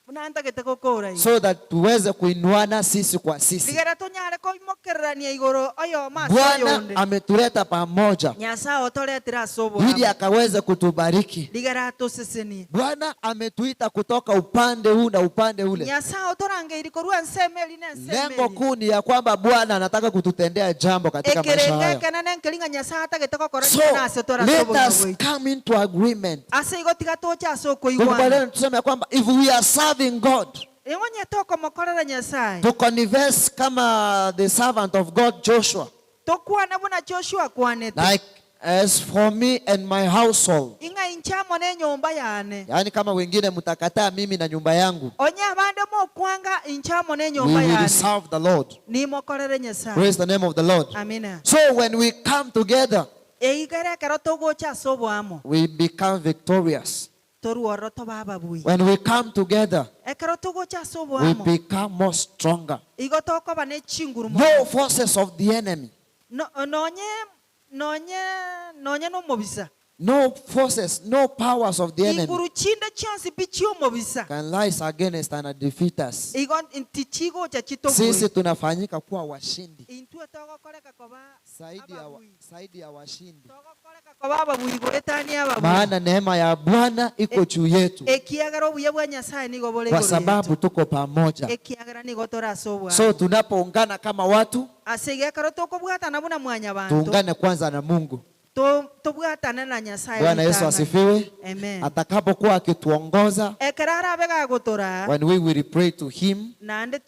Buna ntagete gokora igo. so that tuweze kuinuana sisi kwa sisi. Rigera tonyare koimokererania igoro oyomo ase Bwana oyonde. ametuleta pamoja Nyasaye otoretire ase ili oboamo. akaweze kutubariki. Rigera atosesenie. Bwana ametuita kutoka upande huu na upande ule. Nyasaye otorangeiri korwa ensemo eri na ensemo Lengo eri. kuu ni ya kwamba Bwana anataka kututendea jambo katika maisha Ekerengo haya. ekenene nkeri ng'a Nyasaye atagete gokora So ring'ana ase tore ase let obogima us bwaito. come into agreement. Ase igo tiga toche ase okoigwana. Tukubaliane tuseme ya kwamba if we are serving God, Ing'onye tokomokorera Nyasaye. to converse kama the servant of God Joshua, Tokwana buna Joshua akwanete. like as for me and my household, Ing'a inche amo na enyomba yane. yaani kama wengine mtakataa mimi na nyumba yangu, Onye abande mokwanga inche amo na we enyomba will yane. serve the Lord. Nimokorere Nyasaye. Praise the name of the Lord. Amina. So when we come together, Eigere ekero togocha ase oboamo. we become victorious. Toruoro toba ababui. When we come together, Ekero togocha ase we oboamo. become more stronger. Igo tokoba ne chinguru No mono. forces of the enemy, No, nonye, nonye, nonye nomobisa. no forces, no powers of the enemy Inguru chinde chionsi pi chiomobisa. can rise against and defeat us. Igo ntichigocha chitobue. Sisi tunafanyika kuwa washindi Intwe togokoreka koba ababui. zaidi ya washindi, Togokoreka koba ababui goetania ababui. maana neema ya Bwana iko juu yetu, Ekiagera obuya bwa Nyasaye nigo bore kwa igoro sababu yetu. tuko pamoja. Ekiagera nigo tore ase oboamo. So tunapoungana kama watu, Ase iga ekero tokobwatana buna mwanyabanto, tuungane kwanza na Mungu. tobwatane na Nyasaye Bwana Yesu ritang'ani. asifiwe. Amen. Atakapokuwa akituongoza, Ekero arabe gagotora, when we will pray to him, naende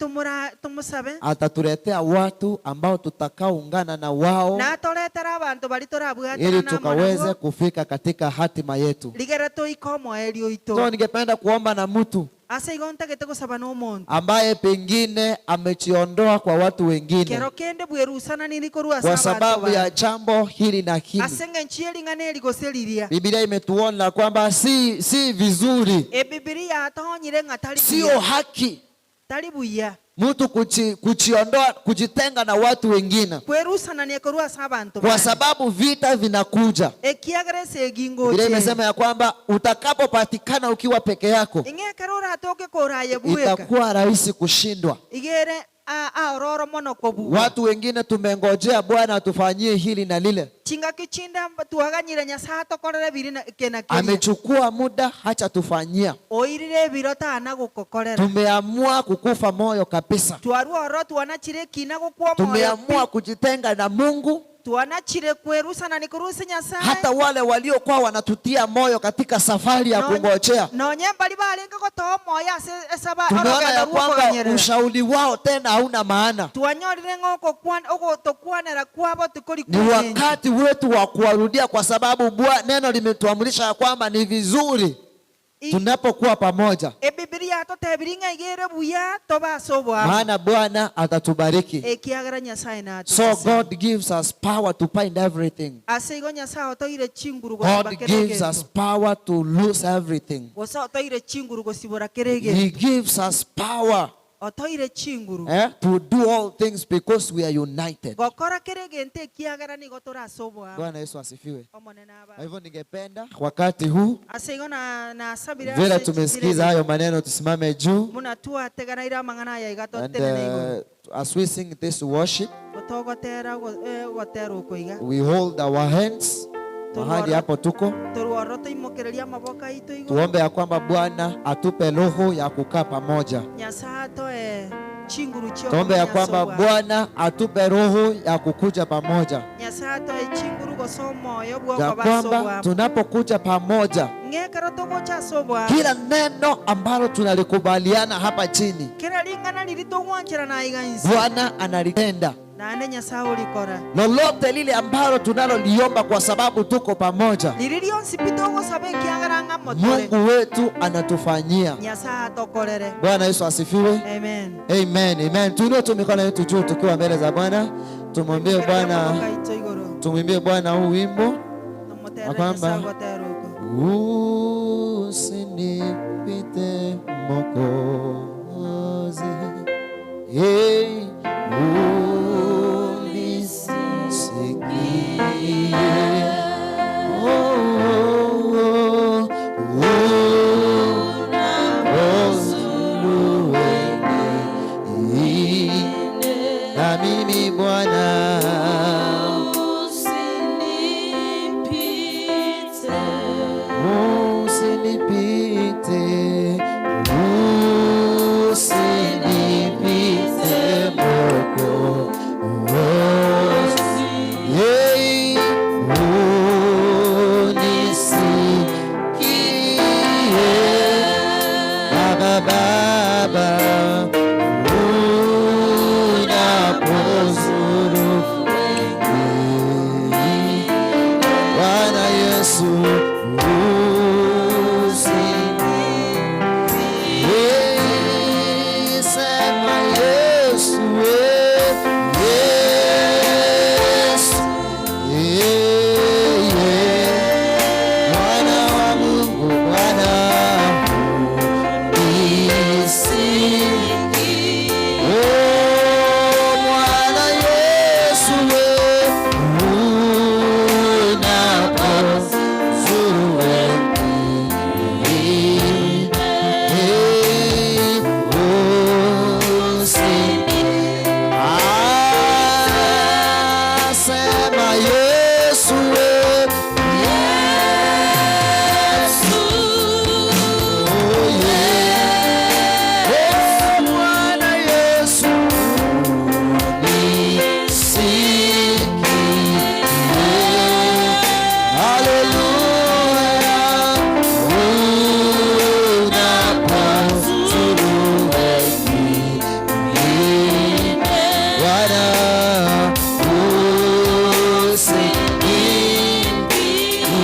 tumusabe, atatuletea watu ambao tutakaoungana na wao natoretera abantu bari torabwatana ili na tukaweze amonabwo, kufika katika hatima yetu. rigera toike omoerio oito. So ningependa kuomba na mtu Ase igo ntagete gosaba na omonto ambaye pengine amejiondoa kwa watu wengine kero kende bwerusananiri korwa ase kwa abanto sababu ya bande. jambo hili na hili. Ase eng'encho ya ering'ana eri gose riria. Biblia imetuona kwamba si vizuri, Ebibilia yatonyire ng'a tari sio buya. haki Tari buya. mtu kujiondoa, kujitenga na watu wengine Kwerusanania korwa ase abanto kwa bande. sababu vita vinakuja. Ekiagera ase egingo Biblia oche. imesema ya kwamba utakapopatikana ukiwa peke yako Ing'ekero oratoke koraye bweka. itakuwa rahisi kushindwa. Igere aororo mono kobua. Watu wengine tumengojea Bwana atufanyie hili na lile, Chingaki chinda twaganyire Nyasaye atokorere biri na kena keria. amechukua muda hacha tufanyia. Oirire ebiro tana gukokorera. Tumeamua kukufa moyo kabisa, Twaruoro twanachire kina gukwa moyo. tumeamua kujitenga na Mungu. Twanachire kwerusana ni kurusi Nyasaye. Hata wale waliokuwa wanatutia moyo katika safari ya kungojea, Nonye mbali balenga gotoa moyo ase esaba tumeona orogendo ya kwamba rwokoganyerera. ushauri wao tena hauna maana. Twanyorire ng'oko tokwanera kwabo tikori Ni wakati wetu wa kuwarudia, kwa sababu neno limetuamrisha ya kwamba ni vizuri tunapokuwa pamoja, Ebibilia atotebiri ng'a igere buya toba ase oboamo. maana Bwana atatubariki. Ekiagera Nyasaye natwe. So God gives us power to find everything. Ase igo Nyasaye otoire chinguru God gosiba kere gives egento. us power to lose everything. Gose otoire chinguru gosibora kere He egento. gives us power Otoire chinguru. To do all things because we are united. Gokora kere gente kiagera nigo torasobwa. Bwana Yesu asifiwe. Omonene aba. Kwa hivyo ningependa wakati huu Ase na sabira vile tumesikiza hayo maneno tusimame juu. Munatua teganaira mangana ya igato And tenene as we sing this worship, we hold our hands mahali hapo tuko, tuombe ya kwamba Bwana atupe roho ya kukaa pamoja. Tuombe ya kwamba Bwana atupe roho ya kukuja pamoja, ya kwamba tunapokuja pamoja, kila neno ambalo tunalikubaliana hapa chini, Bwana analitenda. Lolote lile ambalo tunaloliomba kwa sababu tuko pamoja, Mungu wetu anatufanyia. Bwana Yesu asifiwe. Amen. Amen. Amen. Tuinue tu mikono yetu juu tukiwa mbele za Bwana. Tumwambie Bwana, tumwimbie Bwana huu wimbo kwamba usinipite Mwokozi, hey, unisikie, oh, oh, unapozuru wengine, na mimi Bwana usinipite, usinipite, usinipite Mwokozi, hey, unisikie Baba, Baba, unapozuru wengine, Bwana Yesu usinipite, sema Yesu, Yesu, Bwana wa Mungu, Bwana unisikie, oh Bwana Yesu, unapozuru wengine, sema Yesu, Yesu, oh yeah, oh Bwana Yesu, unisikie, haleluya, unapozuru wengine, Bwana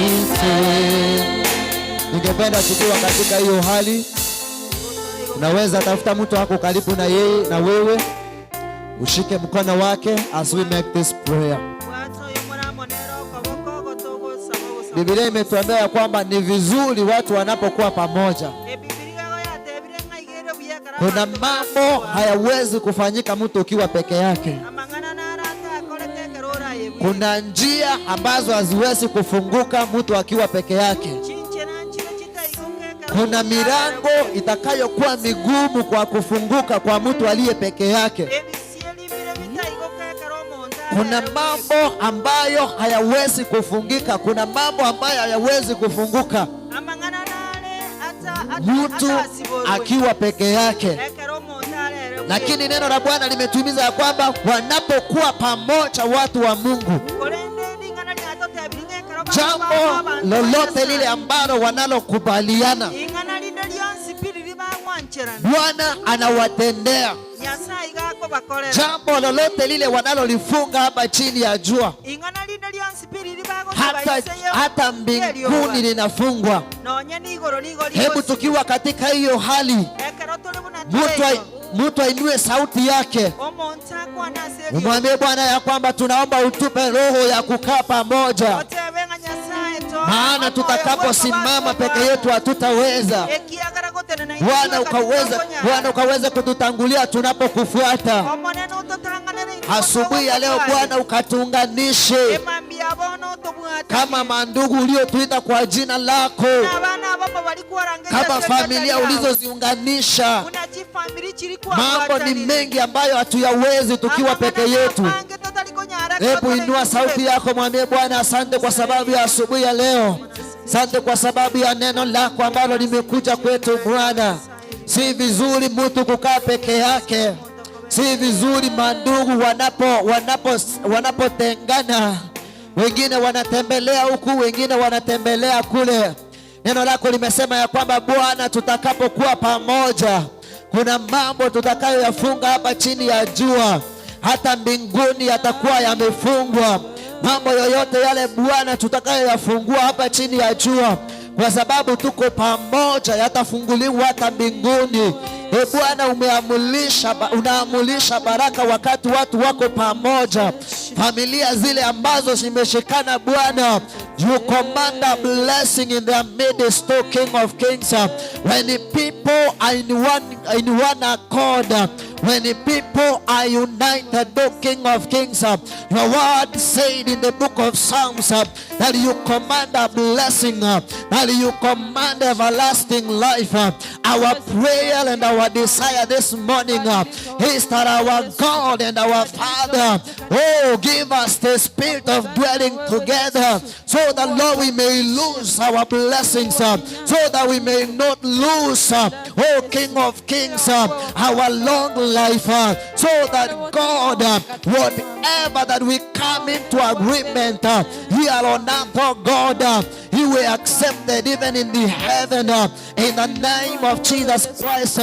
usinipite. Ningependa tukiwa katika hiyo hali, unaweza tafuta mtu wako karibu na yeye na wewe, ushike mkono wake as we make this prayer. Biblia imetuambia ya kwamba ni vizuri watu wanapokuwa pamoja. Kuna mambo hayawezi kufanyika mtu ukiwa peke yake. Kuna njia ambazo haziwezi kufunguka mtu akiwa peke yake. Kuna milango itakayokuwa migumu kwa kufunguka kwa mtu aliye peke yake. Kuna mambo ambayo hayawezi kufungika. Kuna mambo ambayo hayawezi kufunguka mtu akiwa peke yake. Lakini neno la Bwana limetuhimiza ya kwamba wanapokuwa pamoja watu wa Mungu, jambo lolote lile ambalo wanalokubaliana, Bwana anawatendea. Jambo lolote lile wanalolifunga hapa chini ya jua, hata mbinguni linafungwa. Hebu tukiwa katika hiyo hali, mtu ainue sauti yake, umwambie Bwana ya kwamba tunaomba utupe roho ya kukaa pamoja, maana tutakaposimama peke yetu hatutaweza. Bwana ukaweze kututangulia tunapokufuata asubuhi ya leo. Bwana, ukatuunganishe kama mandugu uliotuita kwa jina lako, kama familia ulizoziunganisha. Mambo ni mengi ambayo hatuyawezi tukiwa peke yetu. Hebu inua sauti yako, mwambie Bwana asante kwa sababu ya asubuhi ya leo. Asante kwa sababu ya neno lako ambalo limekuja kwetu Bwana. Si vizuri mtu kukaa peke yake. Si vizuri mandugu wanapotengana, wengine wanatembelea huku, wengine wanatembelea kule. Neno lako limesema ya kwamba Bwana, tutakapokuwa pamoja, kuna mambo tutakayoyafunga hapa chini ya jua, hata mbinguni yatakuwa yamefungwa. Mambo yoyote yale Bwana tutakayoyafungua hapa chini ya jua, kwa sababu tuko pamoja, yatafunguliwa hata mbinguni. E Bwana, unaamulisha baraka wakati watu wako pamoja. Familia zile ambazo zimeshikana Bwana, you command a blessing in their midst, O King of Kings. When the people are in one accord, when the people are united, O King of Kings, your word said in the book of Psalms that you command a blessing, that you command everlasting life. Our prayer and our desire this morning is that our God and our Father, oh, give us the spirit of dwelling together, so that, Lord, we may lose our blessings, so that we may not lose, oh King of Kings, our long life, so that God, whatever that we come into agreement here on earth, oh God, you will accept it even in the heaven, in the name of Jesus Christ,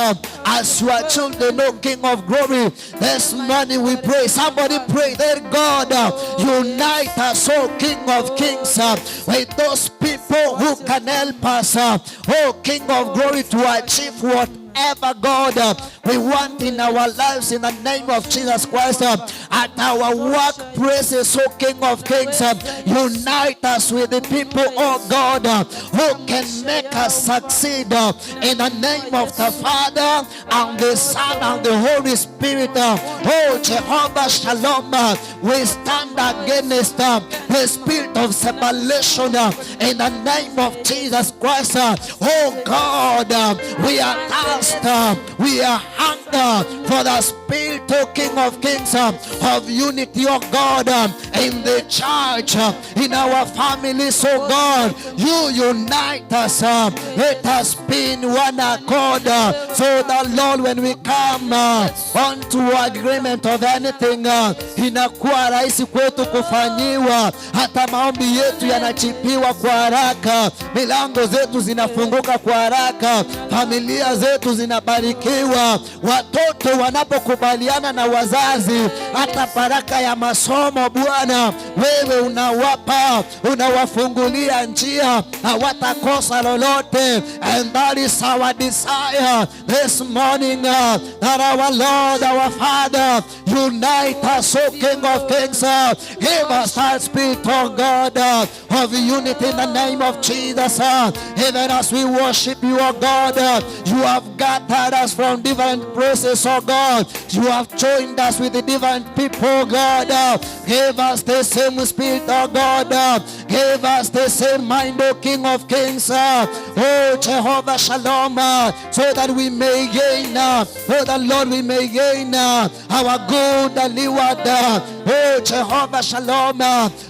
as your children, oh King of Glory. This morning we pray. Somebody pray that God unite us, oh King of Kings, with those people who can help us, oh King of Glory, to achieve whatever, God, we want in our lives, in the name of Jesus Christ. At our workplaces, oh King of Kings, unite us with the people, oh God, who can make us succeed, in the name of the Father and the Son and the Holy Spirit. Oh Jehovah Shalom, we stand against the spirit of separation, in the name of Jesus Christ. Oh God, we are thirst, we are hunger for the Spirit, O King of Kings, of unity, oh God, in the church, in our families, oh God. You unite us. Let us be in one accord, so that, Lord, when we come onto agreement of anything, inakuwa rahisi kwetu kufanyiwa. Hata maombi yetu yanajibiwa kwa haraka, milango zetu zinafunguka kwa haraka, familia zetu zinabarikiwa, watoto wanapokubaliana na wazazi, hata baraka ya masomo Bwana wewe unawapa, unawafungulia njia, hawatakosa lolote. And that is our desire this morning, that our Lord, our Father, unite us, O King of Kings. Give us that spirit, oh God, of unity in the name of Jesus. Even as we worship you, oh God, you have gathered us from different places, oh God. You have joined us with the different people, God. Give us the same spirit, oh God. Give us the same mind, O King of Kings. Oh Jehovah Shalom, so that we may gain, so that, Lord, we may gain our good reward. Oh Jehovah Shalom,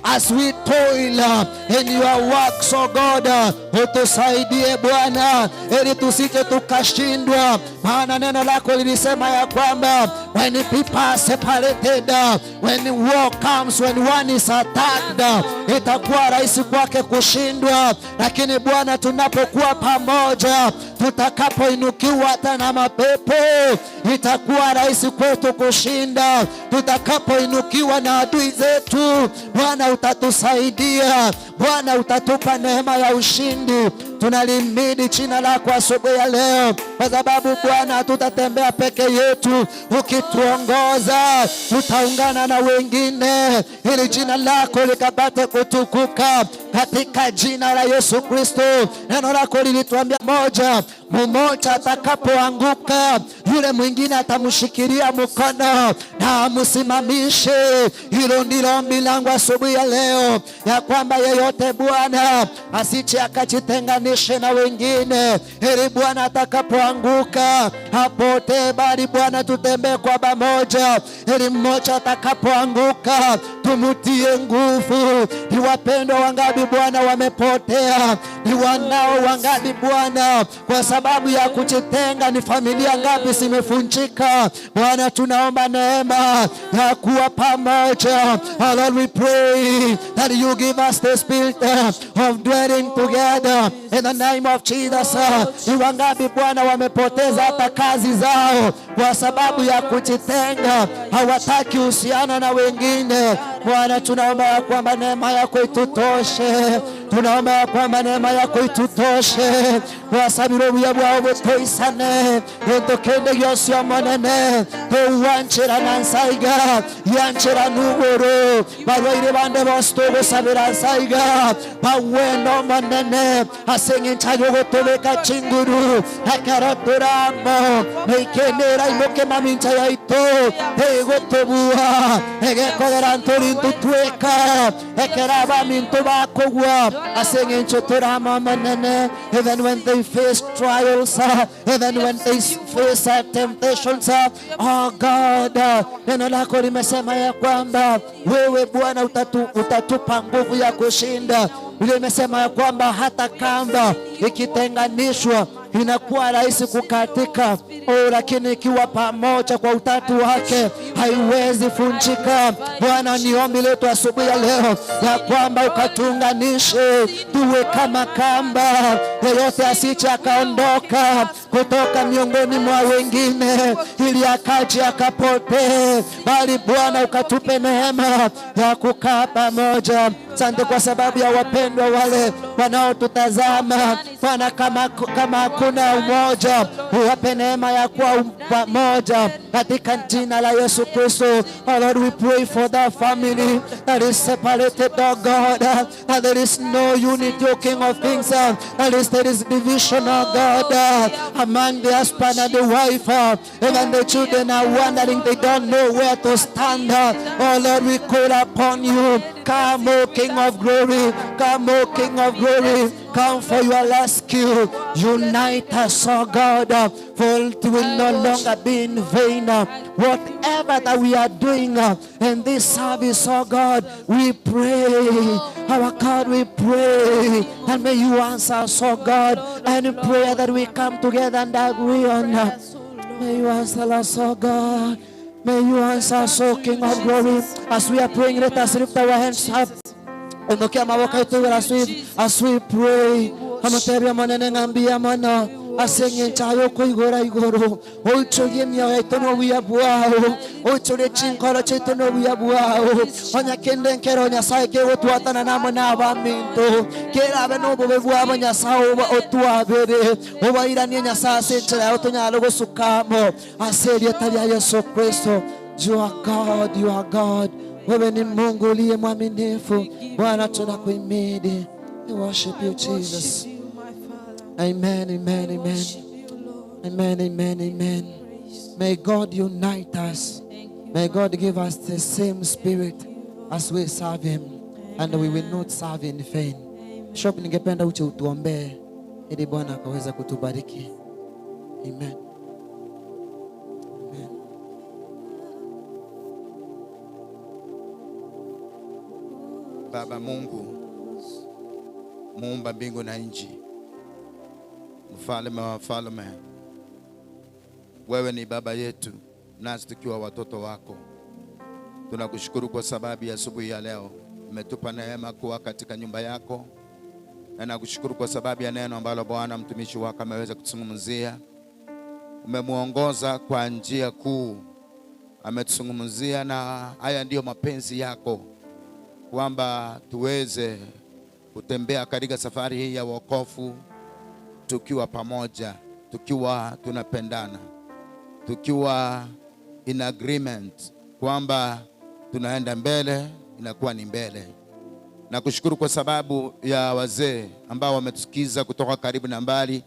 as we toil in your works, oh God, utusaidie Bwana, ili tusije tukashindwa, maana neno lako lilisema ya kwamba when people are separated, when war comes, when one is attacked, itakuwa rahisi kwake kushindwa. Lakini Bwana, tunapokuwa pamoja, tutakapoinukiwa hata na mapepo, itakuwa rahisi kwetu kushinda. Tutakapoinukiwa na adui zetu, Bwana utatusaidia, Bwana utatupa neema ya ushindi. Tunalihimidi jina lako asubuhi ya leo, kwa sababu Bwana hatutatembea peke yetu. Ukituongoza tutaungana na wengine, ili jina lako likapate kutukuka katika jina la Yesu Kristo. Neno lako lilituambia moja, Mmoja atakapoanguka, yule mwingine atamshikilia mkono na amsimamishe. Hilo ndilo ombi langu asubuhi ya leo, ya kwamba yeyote Bwana asije akajitenganishe na wengine, ili Bwana atakapoanguka apotee, bali Bwana tutembee kwa pamoja, ili mmoja atakapoanguka tumutie nguvu. Ni wapendwa wangapi Bwana wamepotea? Ni wanao wangapi Bwana kwa sababu ya kujitenga? Ni familia ngapi zimefunjika? Bwana, tunaomba neema ya kuwa pamoja. Lord, we pray that you give us the spirit of dwelling together in the name of Jesus. Ni wangapi Bwana wamepoteza hata kazi zao kwa sababu ya kujitenga, hawataki uhusiano na wengine. Bwana, tunaomba ya kwamba neema yako itutoshe. Tunaomba ya kwamba neema yako itutoshe. Twasabira obuya bwawe butoisane entokende gyose omonene towanchera nsaiga yanchera nugoro barwaire bande bose togosabira nsaiga bawendo omonene ase eng'encho yogotobeka chinguru ekero toramo neikenera imoke mamincha yaito tegotobua egekogera ntori ntutweka ekero abaminto bakogwa ase eng'encho toramo omonene. Even when they face trials, even when they face temptations, oh God, neno lako limesema ya kwamba wewe Bwana utatupa nguvu ya kushinda. Biblia imesema ya kwamba hata kamba ikitenganishwa inakuwa rahisi kukatika, lakini ikiwa pamoja kwa utatu wake haiwezi funjika. Bwana, ni ombi letu asubuhi ya leo ya kwamba ukatuunganishe tuwe kama kamba, yeyote asije akaondoka kutoka miongoni mwa wengine ili akaje akapotee, bali Bwana ukatupe neema ya kukaa pamoja. Asante kwa sababu ya wapendwa wale wanaotutazama Bwana, kama hakuna umoja, uwape neema ya kuwa pamoja katika jina la Yesu Kristo. Oh Lord, we pray for that family that is separated, oh God, that there is no unity, O King of Kings, that is there is division, oh God, among the husband and the wife, even the children are wondering, they don't know where to stand. Oh Lord, we call upon you. Come, O King of Glory. Come, O King of Glory. Come for your rescue. Unite us, oh God, for it will no longer be in vain. Whatever that we are doing in this service, oh God, we pray. Our God, we pray. And may you answer us, oh God, any prayer that we come together and agree on. May you answer us, oh God. May you answer us, O King of Glory. As we are praying, let us lift our hands up. Ondokia maboko yetu as we pray. Amotebia monene ngambia mono asenge nchayo koigora igoro oichorie mioyo yaito nobuya bwao oichorie chinkoro chiaito nobuya bwao onya kende nkero Nyasaye kegotwatana namo na abaminto kerabe nobobe bwabo Nyasaye otwabere obairanie Nyasaye ase enchera yao tonyare gosukamo ase erieta ria Yesu Kristo. You are God, you are God. Wewe ni Mungu uliye mwaminifu. Bwana, tunakuhimidi. We worship you, Jesus. Amen, amen, amen. Amen, amen, amen. May God unite us. May God give us the same spirit as we serve him, and we will not serve in vain. Bishop, ningependa uje utuombee ili Bwana akaweza kutubariki. Amen. Amen. Baba Mungu, muumba mbingu na nchi, mfalme wa wafalme, wewe ni baba yetu, nasi tukiwa watoto wako. Tunakushukuru kwa sababu ya asubuhi ya leo umetupa neema kuwa katika nyumba yako, na nakushukuru kwa sababu ya neno ambalo Bwana mtumishi wako ameweza kutuzungumzia. Umemuongoza kwa njia kuu, ametuzungumzia, na haya ndiyo mapenzi yako, kwamba tuweze kutembea katika safari hii ya wokovu tukiwa pamoja, tukiwa tunapendana, tukiwa in agreement kwamba tunaenda mbele, inakuwa ni mbele. Na kushukuru kwa sababu ya wazee ambao wametusikiza kutoka karibu na mbali,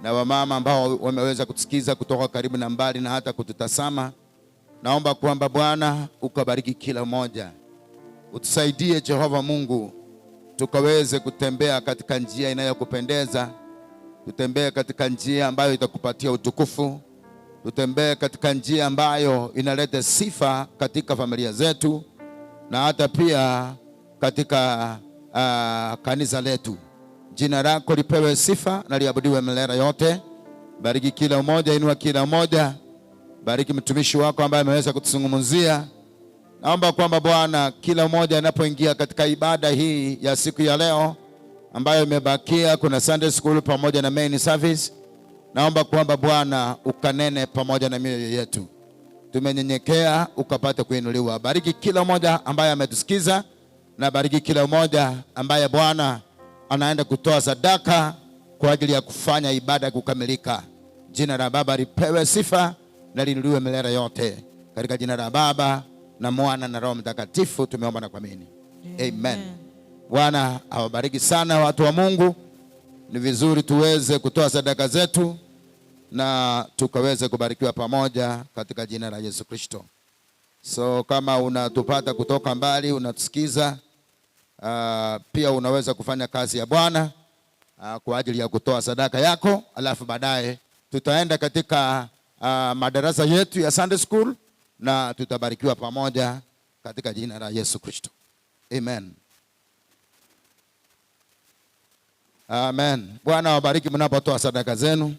na wamama ambao wameweza kutusikiza kutoka karibu na mbali na hata kututazama. Naomba kwamba Bwana ukabariki kila mmoja, utusaidie Jehova Mungu, tukaweze kutembea katika njia inayokupendeza, tutembee katika njia ambayo itakupatia utukufu, tutembee katika njia ambayo inaleta sifa katika familia zetu na hata pia katika kanisa letu. Jina lako lipewe sifa na liabudiwe milele yote. Bariki kila mmoja, inua kila mmoja. Bariki mtumishi wako ambaye ameweza kutuzungumzia. Naomba kwamba Bwana, kila mmoja anapoingia katika ibada hii ya siku ya leo ambayo imebakia, kuna Sunday school pamoja na main service. Naomba kwamba Bwana ukanene pamoja na mioyo yetu. Tumenyenyekea ukapate kuinuliwa. Bariki kila mmoja ambaye ametusikiza na bariki kila mmoja ambaye Bwana anaenda kutoa sadaka kwa ajili ya kufanya ibada kukamilika. Jina la Baba lipewe sifa na liinuliwe milele yote. Katika jina la Baba na Mwana na Roho Mtakatifu tumeomba na kuamini. Amen. Bwana awabariki sana watu wa Mungu. Ni vizuri tuweze kutoa sadaka zetu na tukaweze kubarikiwa pamoja katika jina la Yesu Kristo. So kama unatupata kutoka mbali, unatusikiza, pia unaweza kufanya kazi ya Bwana kwa ajili ya kutoa sadaka yako, alafu baadaye tutaenda katika madarasa yetu ya Sunday school na tutabarikiwa pamoja katika jina la Yesu Kristo. Amen. Amen. Bwana awabariki mnapotoa sadaka zenu.